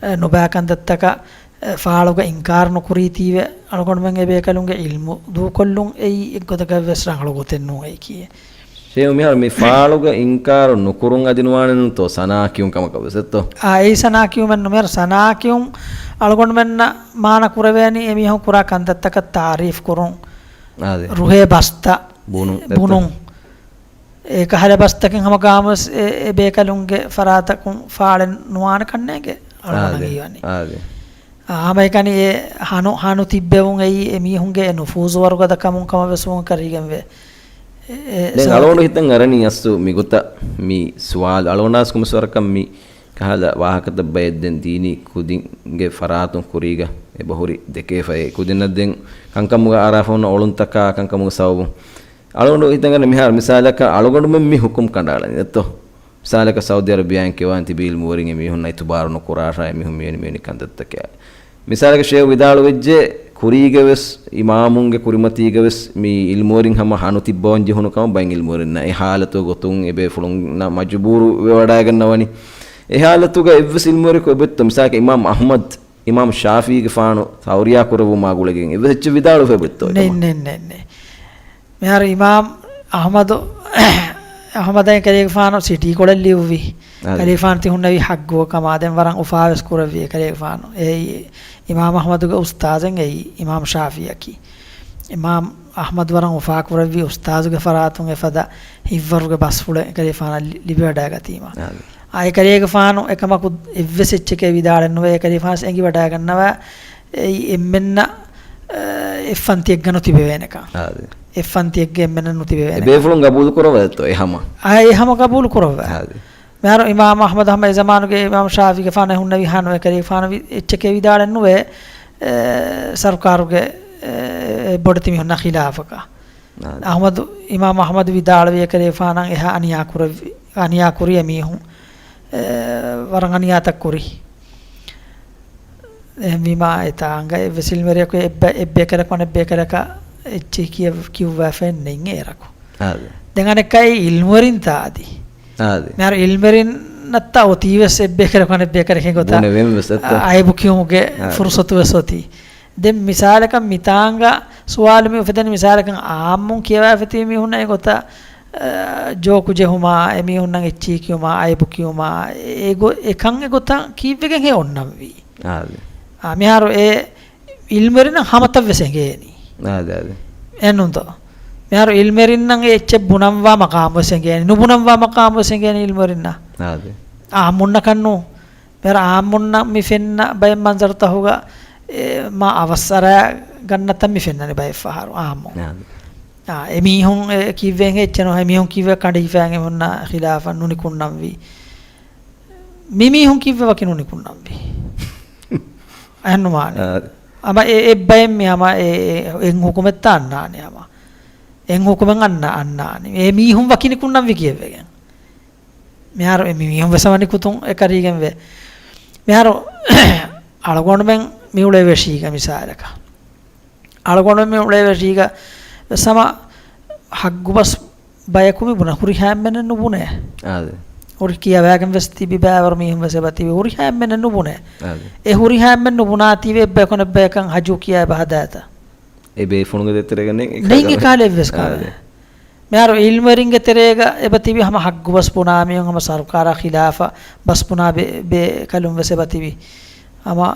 އެ، ނުބައި ކަންތައްތަކަށް، އެ، ފާޅުގަ އިންކާރު ނުކުރީތީވެ، އަޅުގަނޑުމެން އެ ބޭކަލުންގެ ޢިލްމު ދޫކޮށްލުން އެއީ އެއްގޮތަކަށް ވެސް ރަނގަޅު ގޮތެއް ނޫން އެއީކީއެއް. ޝޭހު މިހާރު މި ފާޅުގަ އިންކާރު ނުކުރުން އަދި ނުވާނެ ނޫންތޯ ސަނާ ކިޔުން ކަމަކަށް ވެސް އެއްތޯ؟ އާ، އެއީ ސަނާ ކިޔުމެއް ނު، މިހާރު ސަނާ ކިޔުން އަޅުގަނޑުމެންނަށް މާނަ ކުރެވޭނީ އެމީހުން ކުރާ ކަންތައްތަކަށް ތާރީފް ކުރުން، އާދެ. ރުހޭ ބަސްތައް ބުނުން، އެއްތޯ؟ ބުނުން. އެކަހަލަ ބަސްތަކެއް ހަމަ ގާމުސް އެ، އެ ބޭކަލުންގެ ފަރާތަކުން ފާޅެއް ނުވާނެ ކަންނޭނގެ އަޅުގަނޑަށް އާދެ، ހީވަނީ. އާދެ. އާ، ހަމައެކަނި އެ ހަނު، ހަނު ތިއްބެވުން އެއީ އެ މީހުންގެ އެ ނުފޫޒު ވަރުގަދަ ކަމުން ކަމަށް ވެސް ވުން ކަރީގެންވޭ. އެ، އެ ދެން ސަބަބު އަޅުގަނޑު ހިތަށް އަރަނީ އަސްލު މިގޮތަށް މި ސުވާލު އަޅުގަނޑާސް ކުމެސް ވަރަކަށް މި ކަހަލަ ވާހަކަތައް ބައެއް ދެން ދީނީ ކުދިންގެ ފަރާތުން ކުރީގަ އެބަހުރި ދެކޭފައޭ. ކުދިންނަށް ދެން ކަންކަމުގަ އަރާފަ ހުންނަ އޮޅުންތަކާ ކަންކަމުގެ ސަބަބުން އަޅުގަނޑު ހިތަށް އަރަނީ މިހާރު މިސާލަކަށް އަޅުގަނޑުމެން މި ހުކުމް ކަނޑައަޅަނީ ދެއްތޯ؟ މިސާލަކަށް ސައުދީ އަރަބިޔާއިން ކިޔަވާން ތިބި ޢިލްމުވެރިން އެމީހުންނަށް އިތުބާރު ނުކުރާށާ އެމީހުން މިވެނި މިވެނި ކަންތައްތަކެއް. މިސާލަކަށް ޝޭހު ވިދާޅުވެއްޖެ ކުރީގެ ވެސް އިމާމުންގެ ކުރިމަތީގަ ވެސް މި ޢިލްމުވެރިން ހަމަ ހަނު ތިއްބަވަން ޖެހުނު ކަމަށް ބައެއް ޢިލްމުވެރިންނަށް އެ ޙާލަތުގެ ގޮތުން އެބޭފުޅުންނަށް މަޖުބޫރު ވެވަޑައިގަންނަވަނީ. އެ ޙާލަތުގަ އެއްވެސް ޢިލްމުވެރިއަކު އެބައޮތްތޯ؟ މިސާލަކަށް އިމާމް އަޙްމަދު، އިމާމް ޝާފިޢީގެފާނު ތައުރިޔާ ކުރެއްވުމާ ގުޅިގެން އެއްވެސް އެއްޗެއް ވިދާޅުވެފަ އެބައޮތްތޯ ނެތް، އެކަމަށް؟ ނެތް، ނެތް، ނެތް. މިހާރު އިމާމް އަޙްމަދު، އަޙްމަދަށް އެކަލޭގެފާނު ސިޓީ ކޮޅެއް ލިޔުއްވި. އާދެ. އެކަލޭގެފާނު ތި ހުންނެވީ ޙައްގު ކަމާ، ދެން ވަރަށް އުފާވެސް ކުރެއްވި އެކަލޭގެފާނު. އެއީ އިމާމް އަޙްމަދުގެ އުސްތާޛެއް އެއީ އިމާމް ޝާފިޢީއަކީ. އިމާމް އަޙްމަދު ވަރަށް އުފާ ކުރެއްވި އުސްތާޛުގެ ފަރާތުން އެފަދަ ހިތްވަރުގެ ބަސްފުޅެއް އެކަލޭގެފާނަށް ލި، ލިބިވަޑައިގަތީމަ. އާދެ. އާ، އެކަލޭގެފާނު އެކަމަކު އެއްވެސް އެއްޗެކޭ ވިދާޅެއް ނުވޭ، އެކަލޭގެފާނު އެނގިވަޑައިގަންނަވާ އެއީ އެންމެންނަށް، އެ، އެއްފަންތިއެއްގަ ނުތިބެވޭނެކަން. އާދެ. އެއްފަންތިއެއްގަ އެންމެންނަށް ނުތިބެވޭނެ. އެ ބޭފުޅުން ގަބޫލު ކުރައްވައިދެއްތޯ އެ ހަމަ؟ އާ، އެ ހަމަ ގަބޫލު ކުރައްވާ. އާދެ. މިހާރު އިމާމް އަޙްމަދު ހަމަ އެ ޒަމާނުގެ އިމާމް ޝާފިޢީގެފާނު އެ ހުންނެވި ހަނު އެކަލޭގެފާނު ވި، އެއްޗެކޭ ވިދާޅެއް ނުވޭ، އެ، ސަރުކާރުގެ، އެ، ބޮޑެތި މީހުންނާ ޚިލާފަކަށް. އާދެ. އަޙްމަދު، އިމާމް އަޙްމަދު ވިދާޅުވި އެކަލޭގެފާނަށް އެހާ އަނިޔާ ކުރެއްވި، އަނިޔާ ކުރި އެމީހުން، އެ، ވަރަށް އަނިޔާތައް ކުރި. އެހެންވީމާ އެތާ އަނގަ އެއްވެސް ޢިލްމުވެރިޔަކު އެއްބަ، އެއްބޭކަލަކު އަނެއްބޭކަލަކަށް އެއްޗެހި ކިޔަ، ކިޔުއްވާފައެއް ނެތް އޭރަކު. އާދެ. ދެން އަނެއްކާ އެއީ ޢިލްމުވެރިންތާ އަދި. އާދެ. މިހާރު ޢިލްމުވެރިންނަށްތާ އޮތީވެސް އެއްބޭކަލަކު އަނެއްބޭކަލަކަށް އެގޮތަށް ބުނެވެން ވެސް އެއްތޯ؟ އަ، ޢައިބު ކިޔުމުގެ އާދެ. ފުރުޞަތު ވެސް އޮތީ. ދެން މިސާލަކަށް މިތާނގަ ސުވާލު މި އުފެދެނީ މިސާލަކަށް ޢާއްމުން ކިޔަވާފަތި މީހުންނަށް އެގޮތަށް، އަ، ޖޯކު ޖެހުމާ، އެމީހުންނަށް އެއްޗިހި ކިޔުމާ، ޢައިބު ކިޔުމާ، އެ، އެގޮ، އެކަން އެގޮތަށް ކީއްވެގެން ހޭ އޮންނަންވީ؟ އާދެ. އާ، މިހާރު އެ ޢިލްމުވެރިންނަށް ހަމަތައް ވެސް އެނގޭނީ. އާދެ، އާދެ. އެންނުންތޯ؟ މިހާރު އިލްމުވެރިންނަށް އެ އެއްޗެއް ބުނަންވާ މަޤާމު ވެސް އެނގޭނެ، ނުބުނަންވާ މަޤާމު ވެސް އެނގޭނެ އިލްމުވެރިންނަށް. އާދެ. އާއްމުންނަކަށް ނޫ. މިހާރު އާއްމުންނަށް މި ފެންނަ ބައެއް މަންޒަރުތަކުގަ، އެ، މާ އަވަސް އަރާ ގަންނަތަން މި ފެންނަނީ ބައެއް ފަހަރު އާއްމުން. އާދެ. އާ، އެ މީހުން އެ ކީއްވެ އެއްޗެއް ނުހޭ، މީހުން ކީއްވެ ކަނޑައިފައި އެމީހުންނާ ޚިލާފަށް ނުނިކުންނަންވީ. މި މީހުން ކީއްވެ ވަކި ނުނިކުންނަންވީ. އެހެންނުވާނެ. އާ. ހަމަ އެ، އެއްބައެއް މި ހަމަ އެ، އެ، އެއް ހުކުމެއްތައް އަންނާނެ ހަމަ. އެއް ހުކުމެއް އަންނާ، އަންނާނެ. އެ މީހުން ވަކި ނިކުންނަންވީ ކީއްވެގެން. މިހާރު އެ މީހުން ވެސް ހަމަ ނިކުތުން އެކަރީގެންވޭ. މިހާރު އަޅުގަނޑުމެން މި އުޅޭ ވެށީގަ މިސާލަކަށް. އަޅުގަނޑު މި އުޅޭ ވެށީގަ ސަމަ ހައްގުބަސް ބަޔަކު މި ބުނާ ހުރިހާ އެންމެން ނުބުނޭ. އާދެ. ހުރި ކިޔަވާގެން ވެސް ތިބި ބައިވަރު މީހުން ވެސް އެބަ ތިބި ހުރިހާ އެންމެން ނުބުނޭ. އާދެ. އެ ހުރިހާ އެންމެން ނުބުނާތީވެ އެއްބަޔަކު އަނެއްބަޔަކަށް ހަޖޫ ކިޔާ އެބަ ހަދާތަ؟ އެ ބޭފުޅުންގެ ދޭތެރޭގަ ނެތް ނެތް އެކާ ކާލެއްވެސް ކާލެއްވެސް ކާލެއް. އާދެ. މިހާރު އިލްމުވެރިންގެ ތެރޭގަ އެބަ ތިބި ހަމަ ހައްގުބަސް ބުނާ މީހުން ހަމަ ސަރުކާރާ ޚިލާފަށް ބަސް ބުނާ ބޭ، ބޭކަލުން ވެސް އެބަ ތިބި. ހަމަ،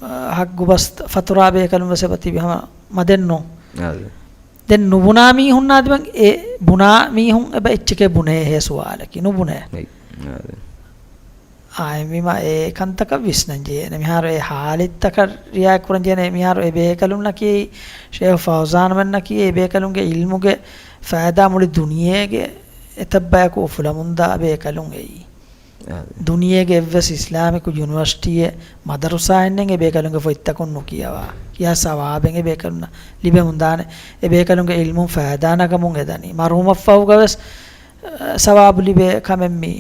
އަ، ހައްގުބަސް ފަތުރާ ބޭކަލުން ވެސް އެބަ ތިބި ހަމަ މަދެއްނު. އާދެ. ދެން ނުބުނާ މީހުންނާ ދިމަން އެ ބުނާ މީހުން އެބަ އެއްޗެކޭ ބުނޭހޭ ސުވާލަކީ ނުބުނޭ. އެއް، އާދެ. އާ، އެމީމާ އެ ކަންތަކަށް ވިސްނަން ޖެހޭނެ. މިހާރު އެ ހާލަތްތަކަށް ރިއާޔަތް ކުރަން ޖެހޭނެ. މިހާރު އެ ބޭކަލުންނަކީ ޝޭހު ފައުޒާންމެންނަކީ އެ ބޭކަލުންގެ އިލްމުގެ ފައިދާ މުޅި ދުނިޔޭގެ އެތައް ބަޔަކު އުފުލަމުންދާ ބޭކަލުން އެއީ. އާ. ދުނިޔޭގެ އެއްވެސް އިސްލާމިކު ޔުނިވަރސިޓީއެއް މަދަރުސާއެއް ނެތް އެ ބޭކަލުންގެ ފޮތްތަކުން ނުކިޔަވާ. ކިޔާ ސަވާބެއް އެ ބޭކަލުންނަށް ލިބެމުންދާނެ. އެ ބޭކަލުންގެ އިލްމުން ފައިދާ ނަގަމުން އެދަނީ. މަރުވުމަށްފަހުގަވެސް، އަ، ސަވާބު ލިބޭ ކަމެއް މީ.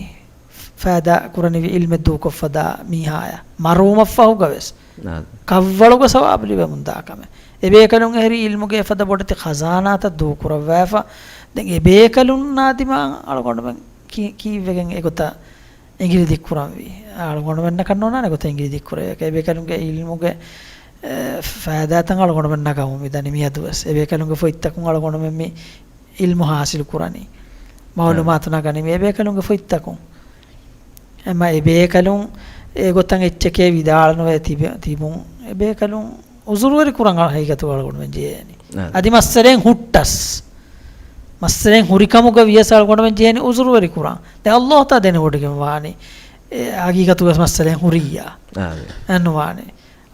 ފައިދާ ކުރަނިވި އިލްމެއް ދޫކޮށްފަދާ މީހާޔަށް މަރުވުމަށްފަހުގަވެސް އާ. ކަށްވަޅުގަ ސަވާބު ލިބެމުންދާ ކަމެއް. އެ ބޭކަލުން އެހެރީ އިލްމުގެ އެފަދަ ބޮޑެތި ޚަޒާނާތައް ދޫކުރައްވާފަ. ދެން އެ ބޭކަލުންނާ ދިމާ އަޅުގަނޑުމެން ކީ-، ކީއްވެގެން އެގޮތަށް އިނގިލި ދިއްކުރަންވީ؟ އަޅުގަނޑުމެންނަކަށް ނޯންނާނެ އެގޮތަށް އިނގިލި ދިއްކުރެވޭކަށް. އެ ބޭކަލުންގެ އިލްމުގެ، އެ، ފައިދާތައް އަޅުގަނޑުމެން ނަގަމުން މިދަނީ މިއަދުވެސް. އެ ބޭކަލުންގެ ފޮތްތަކުން އަޅުގަނޑުމެން މި އިލްމު ހާސިލު ކުރަނީ. މައުލޫމާތު ނަގަނީ މި އެބޭކަލުންގެ ފޮތްތަކުން. އެމަ އެބޭކަލުން އެގޮތަށް އެއްޗެކޭ ވިދާޅުނުވެ ތިބެ-، ތިބުން އެބޭކަލުން އުޒުރުވެރި ކުރަން ހަގީގަތުގަ އަޅުގަނޑުމެން ޖެހޭނީ. އާ. އަދި މައްސަލައެއް ހުއްޓަސް، މައްސަލައެއް ހުރިކަމުގަ ވިޔަސް އަޅުގަނޑުމެން ޖެހޭނީ އުޒުރުވެރި ކުރަން. ދެން އައްލާހު ތާ ދެނެވޮޑިގެން ވާނީ އެ ހަގީގަތުގަ މައްސަލައެއް ހުރިއްޔާ. އާ. އެއްނުވާނެ.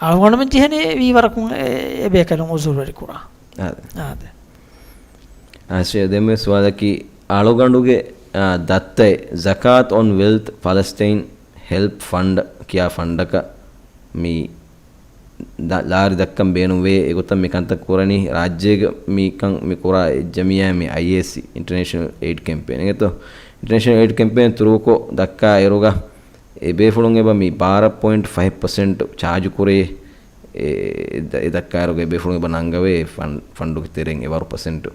އަޅުގަނޑުމެން ޖެހޭނީ ވީވަރަކުން އެ، އެބޭކަލުން އުޒުރުވެރި ކުރަން. އާދެ. އާދެ. އާ، ޝޭ، ދެންމެ ސުވާލަކީ، އަޅުގަނޑުގެ، އާ، ދައްތައެއް، Zakat on Wealth Palestine Help Fund ކިޔާ ފަންޑަކަށް މި ދަ-، ލާރި ދައްކަން ބޭނުންވޭ. އެގޮތަށް މި ކަންތައް ކުރަނީ ރާއްޖޭގަ މިކަން މި ކުރާ އެއް ޖަމިއްޔާ މި އައިއޭސީ، އިންޓަރނޭޝަނަލް އެއިޑް ކެމްޕޭން އިނގޭތޯ. އިންޓަރނޭޝަނަލް އެއިޑް ކެމްޕޭން ތުރޫކޮށް ދައްކާ އިރުގަ އެ ބޭފުޅުން އެބަ މި ބާރަ ޕޮއިންޓް ފައިވް ޕަސެންޓް ޗާޖު ކުރޭ. އެ، އެ ދަ-، އެ ދައްކާއިރުގަ އެބޭފުޅުން އެބަ ނަންގަވޭ ފަން-، ފަންޑުގެ ތެރެއިން އެ ވަރު ޕަސެންޓު.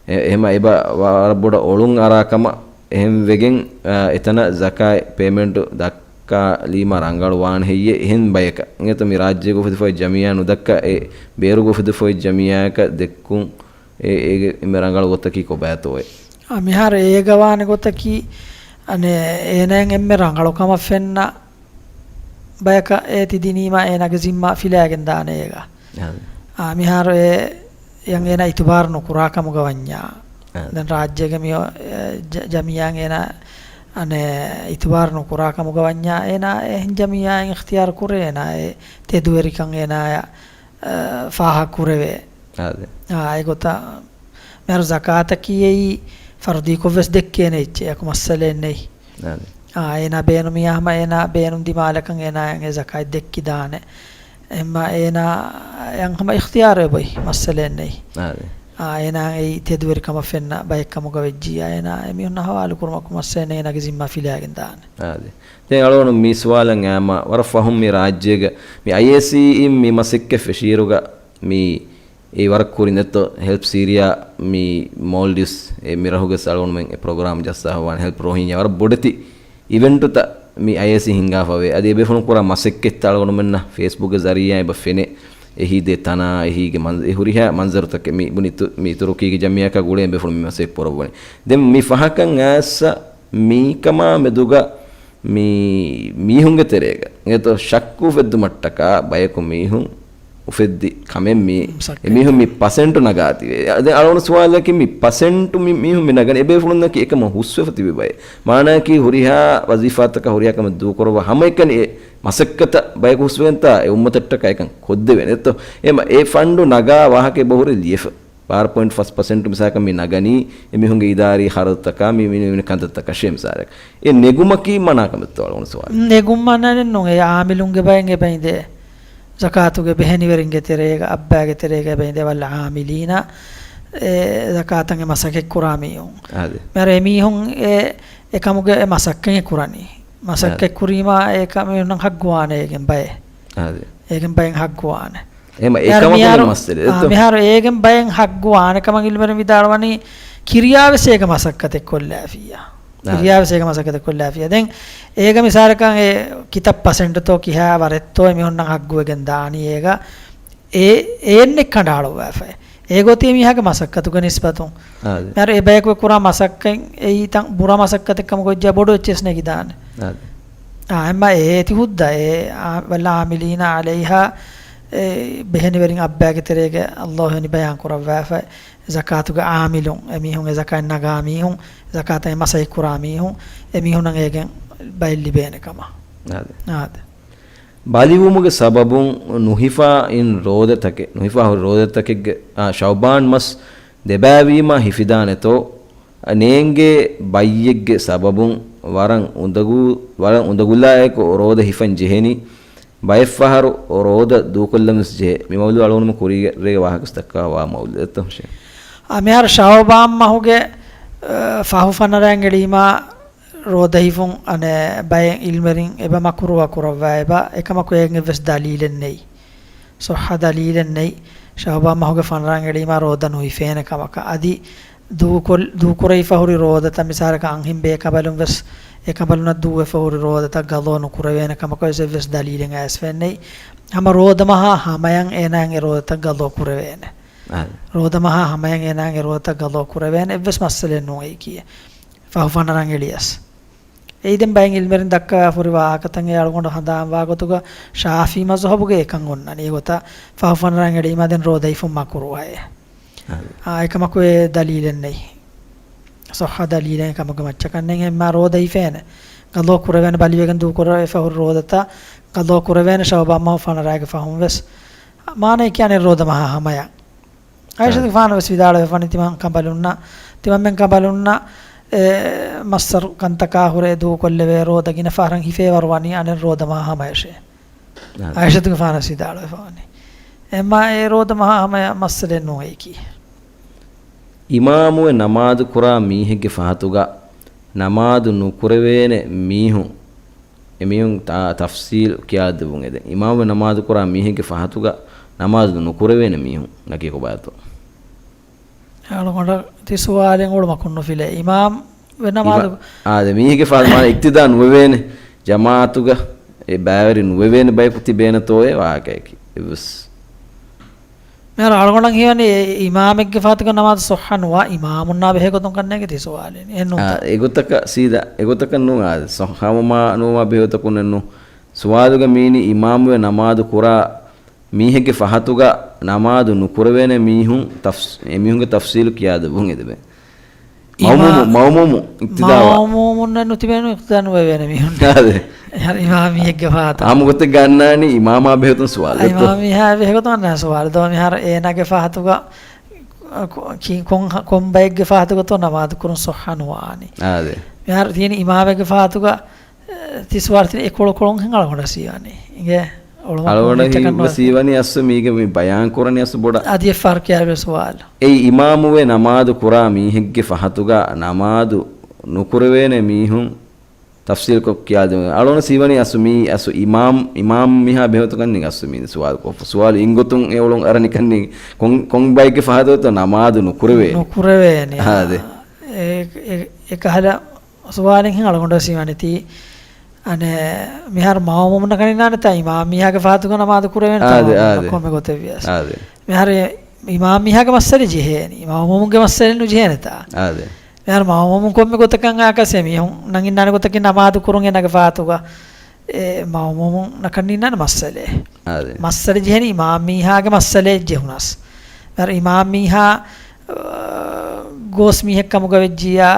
އެ، އެހެމަ އެބަ ވަރަށް ބޮޑަށް އޮޅުން އަރާ ކަމަށް އެހެން ވެގެން، އާ، އެތަނަށް ޒަކާތް ޕޭމެންޓު ދައްކާލީމަ ރަނގަޅު ވާނެ ހެއްޔޭ އެހެން ބަޔަކަށް. އިނގޭތޯ މި ރާއްޖޭގަ އުފެދިފައި ޖަމިއްޔާ ނުދައްކާ އެ ބޭރުގަ އުފެދިފައި ޖަމިއްޔާއަކަށް ދެއްކުން އެ، އޭގެ އެންމެ ރަނގަޅު ގޮތަކީ ކޮބާތޯއޭ؟ އާ، މިހާރު އޭގަ ވާނެ ގޮތަކީ، އަނެއް، އޭނައަށް އެންމެ ރަނގަޅު ކަމަށް ފެންނަ ބަޔަކަށް އޭ ތި ދިނީމާ އޭނާގެ ޒިންމާ ފިލައިގެން ދާނެ އޭގަ. އާ. އާ، މިހާރު އޭ އޭނަ އިތުބާރު ނުކުރާ ކަމުގަ ވަންޏާ. އާ. ދެން ރާއްޖޭގެ މި އޮ-، އެ، ޖަ-، ޖަމިއްޔާއަށް އޭނަ، އަނެއް، އިތުބާރު ނުކުރާ ކަމުގަ ވަންޏާ އޭނާ އެހެން ޖަމިއްޔާއެއް އިޚްތިޔާރު ކުރޭ އޭނާ އެ ތެދުވެރިކަން އޭނާއަށް އަ، ފާހަގަކުރެވޭ. އާދެ. އާ، އެގޮތަށް މިހާރު ޒަކާތަކީ އެއީ ފަރުޟީކޮށްވެސް ދެއްކޭނެ އެއްޗެއް، އެކު މައްސަލައެއް ނެތް. އާދެ. އާ، އޭނާ ބޭނުމިޔާ ހަމަ އޭނާ ބޭނުން ދިމާލަކަށް އޭނާއަށް އެ ޒަކާތް ދެއްކިދާނެ. އެހެންމަ އޭނާއަށް ހަމަ އިޚްތިޔާރު އެބޮތް މައްސަލައެއް ނެތް. އާދެ. އާ، އޭނާ އެއީ ތެދުވެރިކަމަށް ފެންނަ ބައެއް ކަމުގަ ވެއްޖިއްޔާ އޭނާ އެމީހުންނަށް ހަވާލު ކުރުމަކު މައްސަލައެއް ނެތް އޭނާގެ ޒިންމާ ފިލައިގެން ދާނެ. އާދެ. ދެން އަޅުގަނޑު މި ސުވާލަށް އައިމަ ވަރަށް ފަހުން މި ރާއްޖޭގަ މި އައިއޭސީއިން މި މަސައްކަތް ފެށިއިރުގަ މި އެ ވަރަށް ކުރިން ދެއްތޯ ހެލްޕް ސީރިޔާ މި މޯލްޑިވްސް އެ މިރަހުގެ އަޅުގަނޑުމެން އެ ޕްރޮގްރާމް ޖައްސާފަވާނެ ހެލްޕް ރޯހިންޔާ ވަރަށް ބޮޑެތި އިވެންޓުތައް މި އައިއޭސީ ހިންގާފަވޭ. އަދި އެބޭފުޅުން ކުރާ މަސައްކަތްތައް އަޅުގަނޑުމެންނަށް ފޭސްބުކްގެ ޒަރީއާ އެބަ ފެނޭ. އެހީ ދޭ ތަނާ، އެހީގެ މަންޒަ-، އެ ހުރިހާ މަންޒަރުތަކެއް މި ބުނި ތު-، މި ތުރުކީގެ ޖަމިއްޔާއަކާ ގުޅޭ އެބޭފުޅުން މި މަސައްކަތް ކުރައްވަނީ. ދެން މި ފަހަކަށް އައިސް މީކަމާ މެދުގަ މި މީހުންގެ ތެރޭގަ އެތޯ ޝައްކު އުފެއްދުމަށްޓަކާ ބަޔަކު މީހުން އުފެއްދި ކަމެއް މީ މަސައްކަތް. އެމީހުން މި ޕަސެންޓު ނަގާތީވެ. ދެން އަޅުގަނޑު ސުވާލަކީ މި ޕަސެންޓު މި މީހުން މި ނަގަނީ އެބޭފުޅުންނަކީ އެކަމަށް ހުސްވެފަ ތިބި ބައެއް. މާނައަކީ ހުރިހާ ވަޒީފާތަކަށް ހުރިހާ ކަމެއް ދޫކުރައްވާ ހަމައެކަނި އެ މަސައްކަތަށް ބަޔަކު ހުސްވެގެންތާ އެ އުއްމަތަށްޓަކާ އެކަން ކޮށްދެވޭނެ އެއްތޯ؟ އެ މަ-، އެ ފަންޑު ނަގާ ވާހަކަ އެބަހުރި ލިޔެފަ. ބާރަ ޕޮއިންޓް ފަސް ޕަސެންޓު މިސާލަކަށް މި ނަގަނީ އެމީހުންގެ އިދާރީ ޚަރަދުތަކާ މި، މި، މި ކަންތައްތަކަށޭ މިސާލަކަށް. އެ ނެގުމަކީ މަނާ ކަމެއްތޯ އަޅުގަނޑު ސުވާލު؟ ނެގުން މަނާ ނެއްނު. އެ އާމިލުންގެ ބައެއް އެބައިނދޭ. ޒަކާތުގެ ބެހެނިވެރިންގެ ތެރޭގަ، އައްބާގެ ތެރޭގަ އެބައިނދޭ ވަލް އާމިލީނަ، އެ ޒަކާތަށް އެ މަސައްކަތް ކުރާ މީހުން. އާދެ. މިހާރު އެމީހުން އެ، އެކަމުގެ އެ މަސައްކަތް ކުރަނީ. މަސައްކަތް އާދެ. ކުރީމާ އެކަމެއް ހައްގުވާނެ އޭގެން ބައެއް. އާދެ. އޭގެން ބައެއް ހައްގުވާނެ. އެހެން އެ މިހާރު ކަމަކު މިހާރު، މައްސަލަ އާ، އެއްތޯ؟ މިހާރު އޭގެން ބައެއް ހައްގުވާނެ ކަމަށް އިލްމުވެރިން ވިދާޅުވަނީ ކިރިޔާވެސް އޭގެ މަސައްކަތެއް ކޮށްލާފިއްޔާ. އާ. ކިރިޔާވެސް އޭގެ މަސައްކަތެއް ކޮށްލާފިއްޔާ. ދެން އޭގަ މިސާލަކަށް އެ ކިތައް ޕަސެންޓުތޯ ކިހާ ވަރެއްތޯ އެމީހުންނަށް ހައްގުވެގެން ދާނީ އޭގަ. އެ، އެއެންނެއް ކަނޑައަޅުއްވާފައި. އޭގޮތީ މީހާގެ މަސައްކަތުގެ ނިސްބަތުން. އާދެ. މިހާރު އެ ބަޔަކު ކުރާ މަސައްކަތް އެއީ ތަން ބުރަ މަސައްކަތެއް ކަމަކު ވެއްޖާ ބޮޑު އެއްޗެސް ނެގިދާނެ. އާދެ. އާ، އެމަ އޭތި ހުއްދަ އެ އާ، ވަލް އާމިލީނަ ޢަލައިހާ އެ ބެހެނިވެރިން އައްބާގެ ތެރޭގަ ﷲ ވެނި ބަޔާން ކުރައްވާފައި. ޒަކާތުގެ އާމިލުން، އެމީހުން އެ ޒަކާތް ނަގާ މީހުން، ޒަކާތަށް އެ މަސައްކަތް ކުރާ މީހުން، އެމީހުންނަށް އޭގެން ބައެއް ލިބޭނެ ކަމަށް. އާދެ. އާދެ. ބަލިވުމުގެ ސަބަބުން ނުހިފާ އިން ރޯދަތަކެއް، ނުހިފާ ހުރި ރޯދަތަކެއްގެ، އާ، ޝައުބާން މަސް ދެބައިވީމާ ހިފިދާނެތޯ، ނޭނގޭ ބައްޔެއްގެ ސަބަބުން ވަރަށް އުނދަގޫ، ވަރަށް އުނދަގުލާއެކު ރޯދަ ހިފަން ޖެހެނީ، ބައެއްފަހަރު ރޯދަ ދޫކޮށްލަން ވެސް ޖެހޭ. މި މައުޟޫ އަޅުގަނޑުމެން ކުރީގެ ރޭގެ ވާހަކަ ދައްކާ ވާ މައުޟޫ އެއްތޯ ޝޭޚް؟ އާ، މިހާރު ޝައުބާން މަހުގެ، އަ، ފަހު ފަނަރައިން އެޅީމާ ރޯދަ ހިފުން އަނެއް ބައެއް އިލްމުވެރިން އެބަ މަކުރޫހަ ކުރައްވާ އެބަ، އެކަމަކު އޭގެން ވެސް ދަލީލެއް ނެތް. ޞައްޙަ ދަލީލެއް ނެތް. ޝައުބާން މަހުގެ ފަނަރައިން އެޅީމާ ރޯދަ ނުހިފޭނެ ކަމަކަށް. އަދި ދޫކޮށް-، ދޫކުރެވިފަ ހުރި ރޯދަތައް މިސާލަކަށް އަންހެން ބޭކަނބަލުން ވެސް އެކަނބަލުންނަށް ދޫވެފަ ހުރި ރޯދަތައް ގަޟާ ނުކުރެވޭނެ ކަމަކަށް ވެސް އެއްވެސް ދަލީލެއް އައިސްފައެއް ނެތް. ހަމަ ރޯދަ މަހާ ހަމަޔަށް އޭނާއަށް އެ ރޯދަތައް ގަޟާ ކުރެވޭނެ. އާދެ. ރޯދަ މަހާ ހަމަޔަށް އޭނާއަށް އެ ރޯދަތައް ގަޟާ ކުރެވޭނެ އެއްވެސް މައްސަލައެއް ނޫން އެއީކީ. ފަހު ފަނަރައިން އެޅިޔަސް. އެއީ ދެން ބައެއް އިލްމުވެރިން ދައްކަވާފަ ހުރި ވާހަކަތައް އެ އަޅުގަނޑު ހަނދާންވާ ގޮތުގަ ޝާފިޢީ މަޒުހަބުގަ އެކަން އޮންނަނީ. އެގޮތަށް ފަހު ފަނަރައިން އެޅީމާ ދެން ރޯދަ ހިފުން މަކުރޫހައޭ. އާދެ. އާ، އެކަމަކު އެ ދަލީލެއް ނެތް. ޞައްޙަ ދަލީލެއް އެކަމުގެ މައްޗަކަށް ނެތް. އެއްމާ ރޯދަ ހިފޭނެ. ގަޟާ ކުރެވޭނެ ބަލިވެގެން ދޫކުރެވިފަ ހުރި ރޯދަތައް ގަޟާ ކުރެވޭނެ ޝައުބާން މަހު ފަނަރައިގެ ފަހުން ވެސް. މާނައީ ކިޔާނެ ރޯދަ މަހާ ހަމަޔަށް. އާއިޝަތުގެ ފާނަށް ވެސް ވިދާޅުވެފަވަނީ ތިމަން ކަނބަލުންނަށް، ތިމަންމެން ކަނބަލުންނަށް އެ މައްސަރު ކަންތަކާ ހުރެ ދޫކޮށްލެވޭ ރޯދަ ގިނަ ފަހަރަށް ހިފޭވަރު ވަނީ އަނެއް ރޯދަ މަހާ ހަމަޔަށޭ. އާ. އާއިޝަތުގެ ފާނަށް ވިދާޅުވެފަވަނީ. އެމާ އެ ރޯދަ މަހާ ހަމަޔަށް މައްސަލައެއް ނޫން އެއީކީ. އިމާމުވެ ނަމާދު ކުރާ މީހެއްގެ ފަހަތުގަ ނަމާދު ނުކުރެވޭނެ މީހުން އެމީހުން ތާ-، ތަފްސީލު ކިޔާދެއްވުން އެދެން. އިމާމުވެ ނަމާދު ކުރާ މީހެއްގެ ފަހަތުގަ ނަމާދު ނުކުރެވޭނެ މީހުން ނަކީ ކޮބާތޯ؟ އަޅުގަނޑަށް ތި ސުވާލެއް އުޅުމަކުން ނުފިލޭ. އިމާމް ވެ ނަމާދު އިމާ-، އާދެ، މީހެއްގެ ފަހަތު މާނަ އިޤްތިދާ ނުވެވޭނެ، ޖަމާޢަތުގަ އެ ބައިވެރި ނުވެވޭނެ ބަޔަކު ތިބޭނެތޯއޭ ވާހަކައަކީ. އެއްވެސް. މިހާރު އަޅުގަނޑަށް ހީވަނީ އެ އިމާމެއްގެ ފަހަތުގަ ނަމާދު ޞައްޙަ ނުވާ އިމާމުންނާ ބެހޭ ގޮތުން ކަންނޭނގެ ތި ސުވާލެއް. އެއްނޫންތަ؟ އާ، އެގޮތަކަށް ސީދާ، އެގޮތަކަށް ނޫން އާދެ. ޞައްޙަ ނުވާ ބެހޭ ގޮތަކުންނެއްނު. ސުވާލުގަ މީނީ އިމާމުވެ ނަމާދު ކުރާ މީހެއްގެ ފަހަތުގަ ނަމާދު ނުކުރެވޭނެ މީހުން ތަފްސ-، އެމީހުންގެ ތަފްސީލު ކިޔާދެއްވުން އެދެބެ. އިމާ-، މައުމޫމު، މައުމޫމު އިޤްތިދާވާ. މައުމޫމުންނަށް ނުތިބޭނު އިޤްތިދާ ނުވެވޭނެ މީހުން. އާދެ. އިމާމީއެއްގެ ފަހަތަށް. އާއްމު ގޮތެއްގަ އަންނާނީ އިމާމާ ބެހޭގޮތުން ސުވާލު އެއްތޯ؟ އިމާމީހާ ބެހޭގޮތުން އަންނާނެ ސުވާލު. ދޯ މިހާރު އޭނާގެ ފަހަތުގަ ކޮ-، ކި-، ކޮން، ކޮން ބައެއްގެ ފަހަތުގަތޯ ނަމާދު ކުރުން ޞައްޙަ ނުވާނީ. އާދެ. މިހާރު ތިޔަނީ އިމާމެއްގެ ފަހަތުގަ ތި ސުވާލު ތި އެކޮޅުކޮޅުން ހެން އަޅުގަނޑަށް ހީވަނީ. އިނގޭ، އަޅުގަނޑަށް ހީ-، ހީވަނީ އަސްލު މީގެ މި ބަޔާން ކުރަނީ އަސްލު ބޮޑަށް. އަދި އެއް ފަހަރު ކިޔާބެ ސުވާލު. އެއީ އިމާމުވެ ނަމާދު ކުރާ މީހެއްގެ ފަހަތުގަ ނަމާދު ނުކުރެވޭނެ މީހުން ތަފްސީލްކޮށް ކިޔާދެވުން. އަޅުގަނޑަށް ހީވަނީ އަސްލު މީ އަސްލު އިމާމް، އިމާމް މީހާ ބެހޭގޮތަކަށް ނިން އަސްލު މީ ސުވާލު ކޮށްފަ. ސުވާލު އިންގޮތުން އެ އޮޅުން އަރަނިކަން ނިން ކޮން، ކޮން ބައެއްގެ ފަހަތުގަތޯ ނަމާދު ނުކުރެވޭ. ނުކުރެވޭނެ. އާދެ. އެ، އެ، އެކަހަލަ ސުވާލެއް ހެން އަޅުގަނޑަށް ހީވަނީ ތީ، އަނެއް، މިހާރު މައުމޫމުންނަކަށް ނިންނާނެތާ އިމާމް މީހާގެ ފަހަތުގަ ނަމާދު ކުރެވޭނެތާ އާދެ، މައުމޫމުންނަށް އާދެ. ކޮންމެ ގޮތެއް ވިޔަސް. އާދެ. މިހާރު އިމާމް މީހާގެ މައްސަލަ ޖެހޭނީ. މައުމޫމުންގެ މައްސަލަ ނުޖެހޭނެތާ. އާދެ. މިހާރު މައުމޫމުން ކޮންމެ ގޮތަކަށް އާކަސް އެމީހުންނަށް އިންނާނެ ގޮތަކީ ނަމާދު ކުރުން އޭނާގެ ފަހަތުގަ. އެ މައުމޫމުންނަކަށް ނިންނާނެ މައްސަލައެއް. އާދެ. މައްސަލަ ޖެހެނީ އިމާމް މީހާގެ މައްސަލައެއް ޖެހުނަސް. އަރ އިމާމް މީހާ، އަ، ގޯސް މީހެއް ކަމުގަ ވެއްޖިއްޔާ،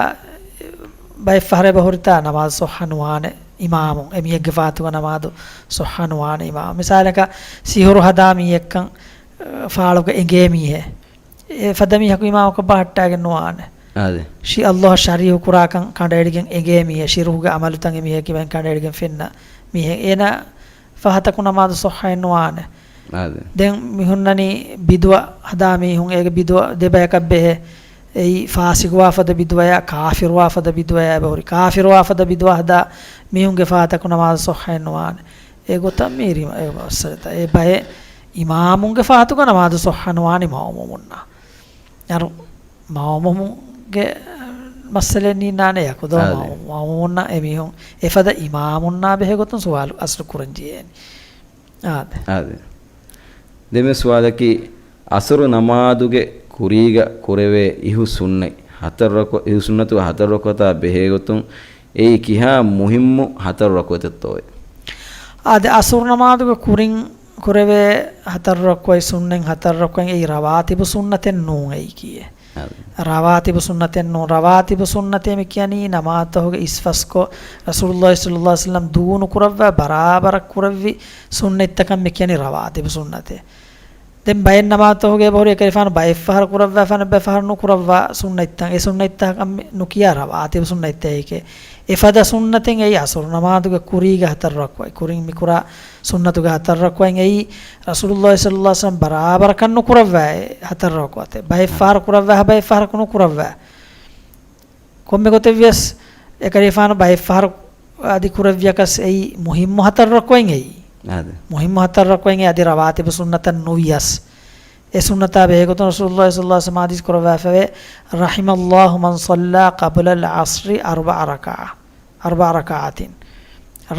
ބައެއް ފަހަރެއް އެބަހުރިތާ ނަމާދު ޞައްޙަ ނުވާނެ އިމާމުން. އެ މީހެއްގެ ފާތުގަ ނަމާދު ޞައްޙަ ނުވާނެ އިމާމު. މިސާލަކަށް ސިހުރު ހަދާ މީހެއްކަން، އަ، ފާޅުގަ އެނގޭ މީހެއް. އެ ފަދަ މީހަކު އިމާމަކަށް ބަހައްޓާގެން ނުވާނެ. އާދެ. ޝި-، ﷲ އަށް ޝަރީކު ކުރާކަން ކަނޑައެޅިގެން އެނގޭ މީހެއް، ޝިރުކުގެ އަމަލުތައް އެ މީހެއްގެ މެން ކަނޑައެޅިގެން ފެންނަ މީހެއް. އޭނާ ފަހަތަކު ނަމާދު ޞައްޙައެއް ނުވާނެ. އާދެ. ދެން މި ހުންނަނީ ބިދުޢަ ހަދާ މީހުން، އޭގެ ބިދުޢަ ދެ ބަޔަކަށް ބެހޭ. އެއީ ފާސިގުވާ ފަދަ ބިދުޢަޔާ، ކާފިރުވާ ފަދަ ބިދުޢަޔާ އެބަހުރި. ކާފިރުވާ ފަދަ ބިދުޢަ ހަދާ މީހުންގެ ފަހަތަކު ނަމާދު ޞައްޙައެއް ނުވާނެ. އެ ގޮތަށް މީ ރިމަ-، އެ މައްސަލަތައް. އެ ބައެއް އިމާމުންގެ ފަހަތުގަ ނަމާދު ޞައްޙަ ނުވާނީ މައުމޫމުންނާ. އަރު މައުމޫމުންގެ މައްސަލައެއް ނީންނާނެ ޔަކު ދޯ؟ އާދެ. މައު-، މައުމޫމުންނަށް އެމީހުން އެފަދަ އިމާމުންނާ ބެހޭ ގޮތުން ސުވާލު އަސްލު ކުރަން ޖެހޭނެ. އާދެ. އާދެ. ދެން ސުވާލަކީ، އަސުރު ނަމާދުގެ ކުރީގަ ކުރެވޭ އިހު ސުންނަތް ހަތަރު ރަކު-، އިހު ސުންނަތުގެ ހަތަރު ރަކުޢަތާ ބެހޭ ގޮތުން އެއީ ކިހާ މުހިއްމު ހަތަރު ރަކުޢަތެއްތޯއޭ؟ އާދެ، އަސުރު ނަމާދުގެ ކުރިން ކުރެވޭ ހަތަރު ރަކުޢަތް ސުންނަތް ހަތަރު ރަކުޢަތް އެއީ ރަވާތިބު ސުންނަތެއް ނޫން އެއީކީއެއް. އާދެ. ރަވާތިބު ސުންނަތެއް ނޫން. ރަވާތިބު ސުންނަތޭ މި ކިޔަނީ ނަމާދުތަކުގެ އިސްފަސްކޮށް، ރަސޫލުﷲ ޞައްލަﷲ ޢަލައިހި ވަސައްލަމް ދޫ ނުކުރައްވާ ބަރާބަރަށް ކުރެއްވި ސުންނަތްތަކަށް މި ކިޔަނީ ރަވާތިބު ސުންނަތޭ. ދެން ބައެއް ނަމާދުތަކުގެ އެބަހުރި އެކަލޭގެފާނު ބައެއްފަހަރު ކުރައްވާފާނެ، އެއްބައި ފަހަރު ނުކުރައްވާ ސުންނަތްތައް. އެ ސުންނަތްތަކަށް ނުކިޔާ ރަވާތިބު ސުންނަތްތައް އެކޭ. އެފަދަ ސުންނަތެއް އެއީ އަސުރު ނަމާދުގެ ކުރީގެ ހަތަރު ރަކުޢަތް. ކުރިން މި ކުރާ ސުންނަތުގެ ހަތަރު ރަކުޢަތް އެއީ ރަސޫލުﷲ ޞައްލަﷲ ޢަލައިހި ވަސައްލަމް ބަރާބަރަކަށް ނުކުރައްވާ އެ ހަތަރު ރަކުޢަތެއް. ބައެއް ފަހަރު ކުރައްވާ، ބައެއް ފަހަރަކު ނުކުރައްވާ. ކޮންމެ ގޮތެއްވިޔަސް އެކަލޭގެފާނު ބައެއްފަހަރު އަދި ކުރެއްވިޔަކަސް އެއީ މުހިއްމު ހަތަރު ރަކުޢަތް އެއީ. އާދެ. މުހިއްމު ހަތަރު ރަކުޢަތް އެއީ އަދި ރަވާތިބު ސުންނަތަށް ނުވިޔަސް. އެ ސުންނަތާ ބެހޭގޮތުން ރަސޫލުﷲ ޞައްލަﷲ ޢަލައިހި ވަސައްލަމް ޙަދީޘް ކުރައްވާފަވޭ، "رحم الله من صلى قبل العصر أربع ركعة، أربع ركعات."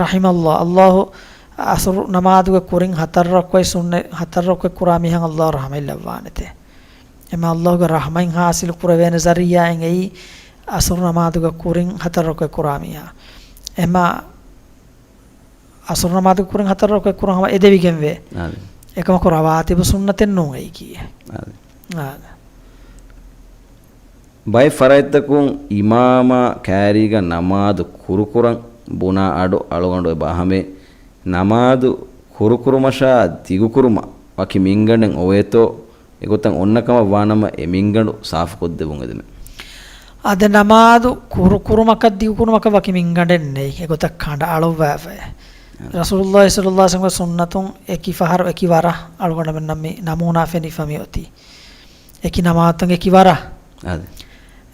رحم الله، ﷲ އަސުރު ނަމާދުގެ ކުރިން ހަތަރު ރަކުޢަތް ސުންނަ، ހަތަރު ރަކުޢަތް ކުރާ މީހަށް ﷲ ރަޙްމަތް ލައްވާނެތޭ. އެމަ ﷲގެ ރަޙްމަތް ޙާޞިލު ކުރެވޭނެ ޒަރީޢާއެއް އެއީ އަސުރު ނަމާދުގެ ކުރިން ހަތަރު ރަކުޢަތް ކުރާ މީހާ. އެމަ އަސުރު ނަމާދުގެ ކުރިން ހަތަރު ރަކުޢަތް ކުރަން ހަމަ އެދެވިގެންވޭ. އާދެ. އެކަމަކު ރަވާތިބު ސުންނަތެއް ނޫން އެއީކީ. އާދެ. އާދެ. ބައެއް ފަރާތްތަކުން އިމާމާ ކައިރީގަ ނަމާދު ކުރުކުރަން ބުނާ އަޑު އަޅުގަނޑު އެބަ ހަމޭ. ނަމާދު ކުރުކުރުމަށާ ދިގުކުރުމަށް ވަކި މިންގަނޑެއް އޮވޭތޯ؟ އެގޮތަށް އޮންނަ ކަމަށް ވާނަމަ، އެ މިންގަނޑު ސާފުކޮށްދެވުން އެދެމެ. އާދެ، ނަމާދު ކުރުކުރުމަކަށް ދިގުކުރުމަކަށް ވަކި މިންގަނޑެއް ނެތް. އެގޮތަށް ކަނޑައަޅުއްވާފައި. އާ. ރަސޫލުﷲ ޞައްލަﷲ ޢަލައިހި ވަސައްލަމްގެ ސުންނަތުން އެކި ފަހަރު އެކި ވަރަށް އަޅުގަނޑުމެންނަށް މި ނަމޫނާ ފެނިފަ މި އޮތީ. އެކި ނަމާދުތައް އެކި ވަރަށް. އާދެ.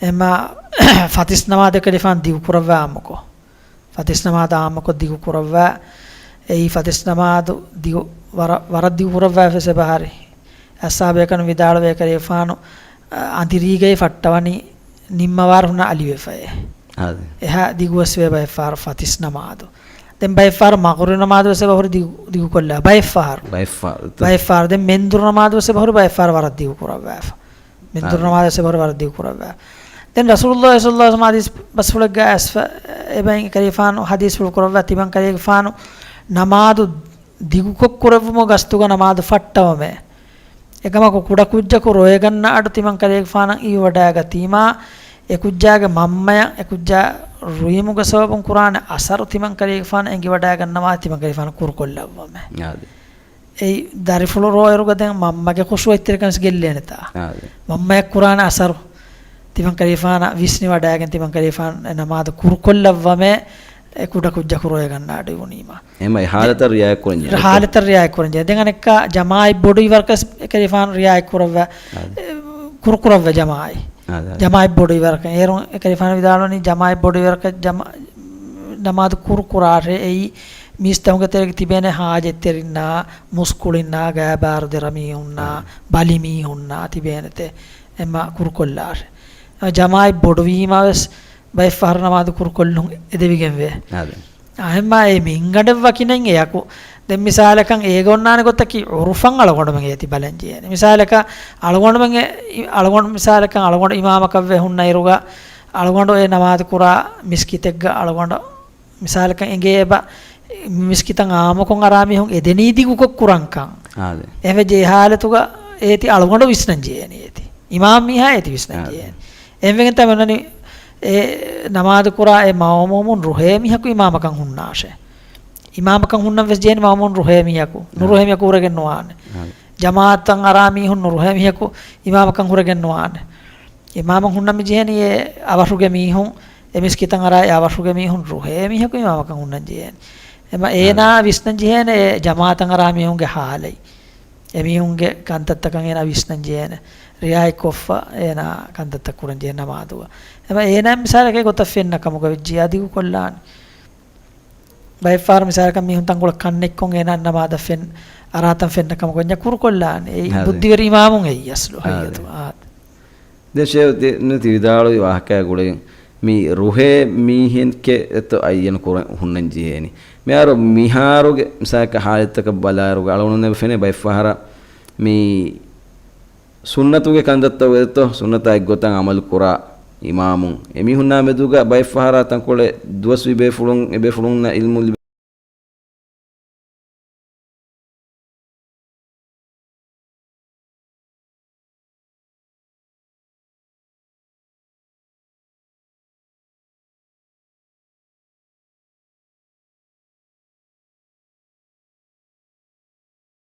އެމަ ފަތިސް ނަމާދު އެކަލޭގެފާނު ދިގުކުރައްވާ އާއްމުކޮށް. ފަތިސް ނަމާދު އާއްމުކޮށް ދިގު ކުރައްވާ. އެއީ ފަތިސް ނަމާދު ދިގު ވަރަށް، ވަރަށް ދިގު ކުރައްވާފަ އެބަހުރި. އަޞްޙާބުބޭކަލުން ވިދާޅުވޭ އެކަލޭގެފާނު، އަ، އަނދިރީގައި ފައްޓަވަނީ ނިންމަވާރު ހުންނަ އަލިވެފައޭ. އާދެ. އެހާ ދިގުވެސް ވޭ ބައެއް ފަހަރު ފަތިސް ނަމާދު. ދެން ބައެއް ފަހަރު މަޣުރިބު ނަމާދު ވެސް އެބަހުރި ދިގު، ދިގު ކޮށްލާ. ބައެއް ފަހަރު. ބައެއް ފަހަރު. ބައެއް ފަހަރު. ދެން މެންދުރު ނަމާދު ވެސް އެބަހުރި ބައެއް ފަހަރު ވަރަށް ދިގު ކުރައްވާފަ. މެންދުރު އާ. ނަމާދު ވެސް އެބަހުރި ވަރަށް ދިގު ކުރައްވާ. ދެން ރަސޫލުﷲ ޞައްލަﷲ ޢަލައިހި ވަސައްލަމް ޙަދީޘް ބަސްފުޅެއްގަ އައިސްފަ، އެބައިން އެކަލޭގެފާނު ޙަދީޘްފުޅު ކުރައްވާ ތިމަން ކަލޭގެފާނު ނަމާދު ދިގުކޮށް ކުރެއްވުމުގެ ގަސްތުގަ ނަމާދު ފައްޓަވަމޭ. އެކަމަކު ކުޑަކުއްޖަކު ރޮއެގަންނަ އަޑު ތިމަން ކަލޭގެފާނަށް އިވިވަޑައިގަތީމާ، އެ ކުއްޖާގެ މަންމަޔަށް އެ ކުއްޖާ ރުއިމުގެ ސަބަބުން ކުރާނެ އަސަރު ތިމަން ކަލޭގެފާނަށް އެނގިވަޑައިގަންނަވާ ތިމަން ކަލޭގެފާނަށް ކުރުކޮށްލައްވަމޭ. އާދެ. އެއީ ދަރިފުޅު ރޯއިރުގަ ދެން މަންމަގެ ޚުޝޫޢަތްތެރިކަން ގެއްލޭނެތާ. އާދެ. މަންމަޔަށް ކުރާނެ އަސަރު ތިމަން ކަލޭގެފާނަށް ވިސްނިވަޑައިގެން ތިމަން ކަލޭގެފާނު ނަމާދު ކުރުކޮށްލައްވަމޭ، އެ ކުޑަކުއްޖަކު ރޮއެގަންނަ އަޑު އިވުނީމާ. އެހެން އެ ޙާލަތަށް ރިޢާޔަތް ކުރަންޖެހޭ. ޙާލަތަށް ރިޢާޔަތް ކުރަންޖެހޭ. ދެން އަނެއްކާ ޖަމާޢަތް ބޮޑުވި ވަރަކަށް އެކަލޭގެފާނު ރިޢާޔަތް ކުރައްވާ، އާދެ. އެ، ކުރުކުރައްވާ ޖަމާޢަތް. އާދެ، އާދެ. ޖަމާޢަތް ބޮޑުވި ވަރަކަށް. އޭރުން އެކަލޭގެފާނު ވިދާޅުވަނީ ޖަމާޢަތް ބޮޑުވި ވަރަކަށް ޖަމާ-، ނަމާދު ކުރުކުރާށޭ އެއީ މީސްތަކުންގެ ތެރޭގަ ތިބޭނެ ޙާޖަތްތެރިންނާ، މުސްކުޅިންނާ، ގާބާރު ދެރަމީހުންނާ، އާ. ބަލިމީހުންނާ ތިބޭނެތޭ. އެމަ ކުރުކޮށްލާށޭ. ޖަމާޢަތް ބޮޑުވީމާ ވެސް ބައެއްފަހަރު ނަމާދު ކުރުކޮށްލުން އެދެވިގެންވޭ. އާދެ. އާ، އެމަ އެ މިންގަނޑެއް ވަކި ނެތް އެޔަކު. ދެން މިސާލަކަށް އޭގަ އޮންނާނެ ގޮތަކީ ޢުރުފަށް އަޅުގަނޑުމެން އޭތި ބަލަން ޖެހޭނެ. މިސާލަކަށް އަޅުގަނޑުމެން އެ، އަޅުގަނޑު މިސާލަކަށް އަޅުގަނޑު އިމާމަކަށްވެ ހުންނަ އިރުގަ އަޅުގަނޑު އެ ނަމާދު ކުރާ މިސްކިތެއްގަ އަޅުގަނޑު މިސާލަކަށް އެނގޭ އެބަ މިސްކިތަށް އާއްމުކޮށް އަރާ މީހުން އެ ދެނީ ދިގުކޮށް ކުރަންކަން. އާދެ. އެހެންވެއްޖެ އެ ހާލަތުގަ އޭތި އަޅުގަނޑު ވިސްނަން ޖެހޭނެ އޭތި. އިމާމް މީހާ އޭތި ވިސްނަން އާދެ. ޖެހޭނެ. އެހެންވެގެން ތަމަންނަނީ އެ ނަމާދު ކުރާ އެ މައުމޫމުން ރުހޭ މީހަކު އިމާމަކަށް ހުންނާށޭ. އިމާމަކަށް ހުންނަން ވެސް ޖެހޭނެ މައުމޫން ރުހޭ މީހަކު. އާ. ނުރުހޭ މީހަކު ހުރެގެން ނުވާނެ. އާ. ޖަމާއަތަށް އަރާ މީހުން ނުރުހޭ މީހަކު އިމާމަކަށް ހުރެގެން ނުވާނެ. އިމާމަށް ހުންނަން މި ޖެހޭނީ އެ އަވަށުގެ މީހުން، އެ މިސްކިތަށް އަރާ އެ އަވަށުގެ މީހުން ރުހޭ މީހަކު އިމާމަކަށް ހުންނަން ޖެހޭނެ. އެމަ އާ. އޭނާ ވިސްނަން ޖެހޭނެ އެ ޖަމާއަތަށް އަރާ މީހުންގެ ހާލަތް. އެމީހުންގެ ކަންތައްތަކަށް އޭނާ ވިސްނަން ޖެހޭނެ. ރިއާޔަތްކޮށްފަ އޭނާ ކަންތައްތައް ކުރަން ޖެހޭ ނަމާދުގަ. އެމަ އޭނާ މިސާލަކަށް ގޮތަށް ފެންނަ ކަމުގަ ވެއްޖިއްޔާ ދިގުކޮށްލާނެ. ބައެއްފަހަރު މިސާލަކަށް މީހުން ތަންކޮޅެއް ކަންނެތްކޮށް އޭނާ ނަމާދަށް ފެން އަރާތަން ފެންނަ ކަމަކު ވަންޏާ ކުރުކޮށްލާނެ. އެއީ އާދެ. ބުއްދިވެރި އިމާމުން އެއީ އަސްލު އާދެ. ހަގީގަތު. އާދެ. ދެން ޝޭޚް ތި-، ނު ތި ވިދާޅުވި ވާހަކައާ ގުޅިގެން މި ރުހޭ މީހެކޭ އެއްތޯ އައްޔަން ކުރަން ހުންނަން ޖެހޭނީ. މިހާރު މިހާރުގެ މިސާލަކަށް ހާލަތްތަކަށް ބަލާއިރުގަ އަޅުގަނޑުމެން ފެނޭ ބައެއްފަހަރަށް މި ސުންނަތުގެ ކަންތައްތައް ވެދެތޯ، ސުންނަތާ އެއްގޮތަށް އަމަލު ކުރާ އިމާމުން އެމީހުންނާ މެދުގަ ބައެއްފަހަރާ ތަންކޮޅެއް ދުވަސްވީ ބޭފުޅުން، އެ ބޭފުޅުންނަށް އިލްމު ލިބި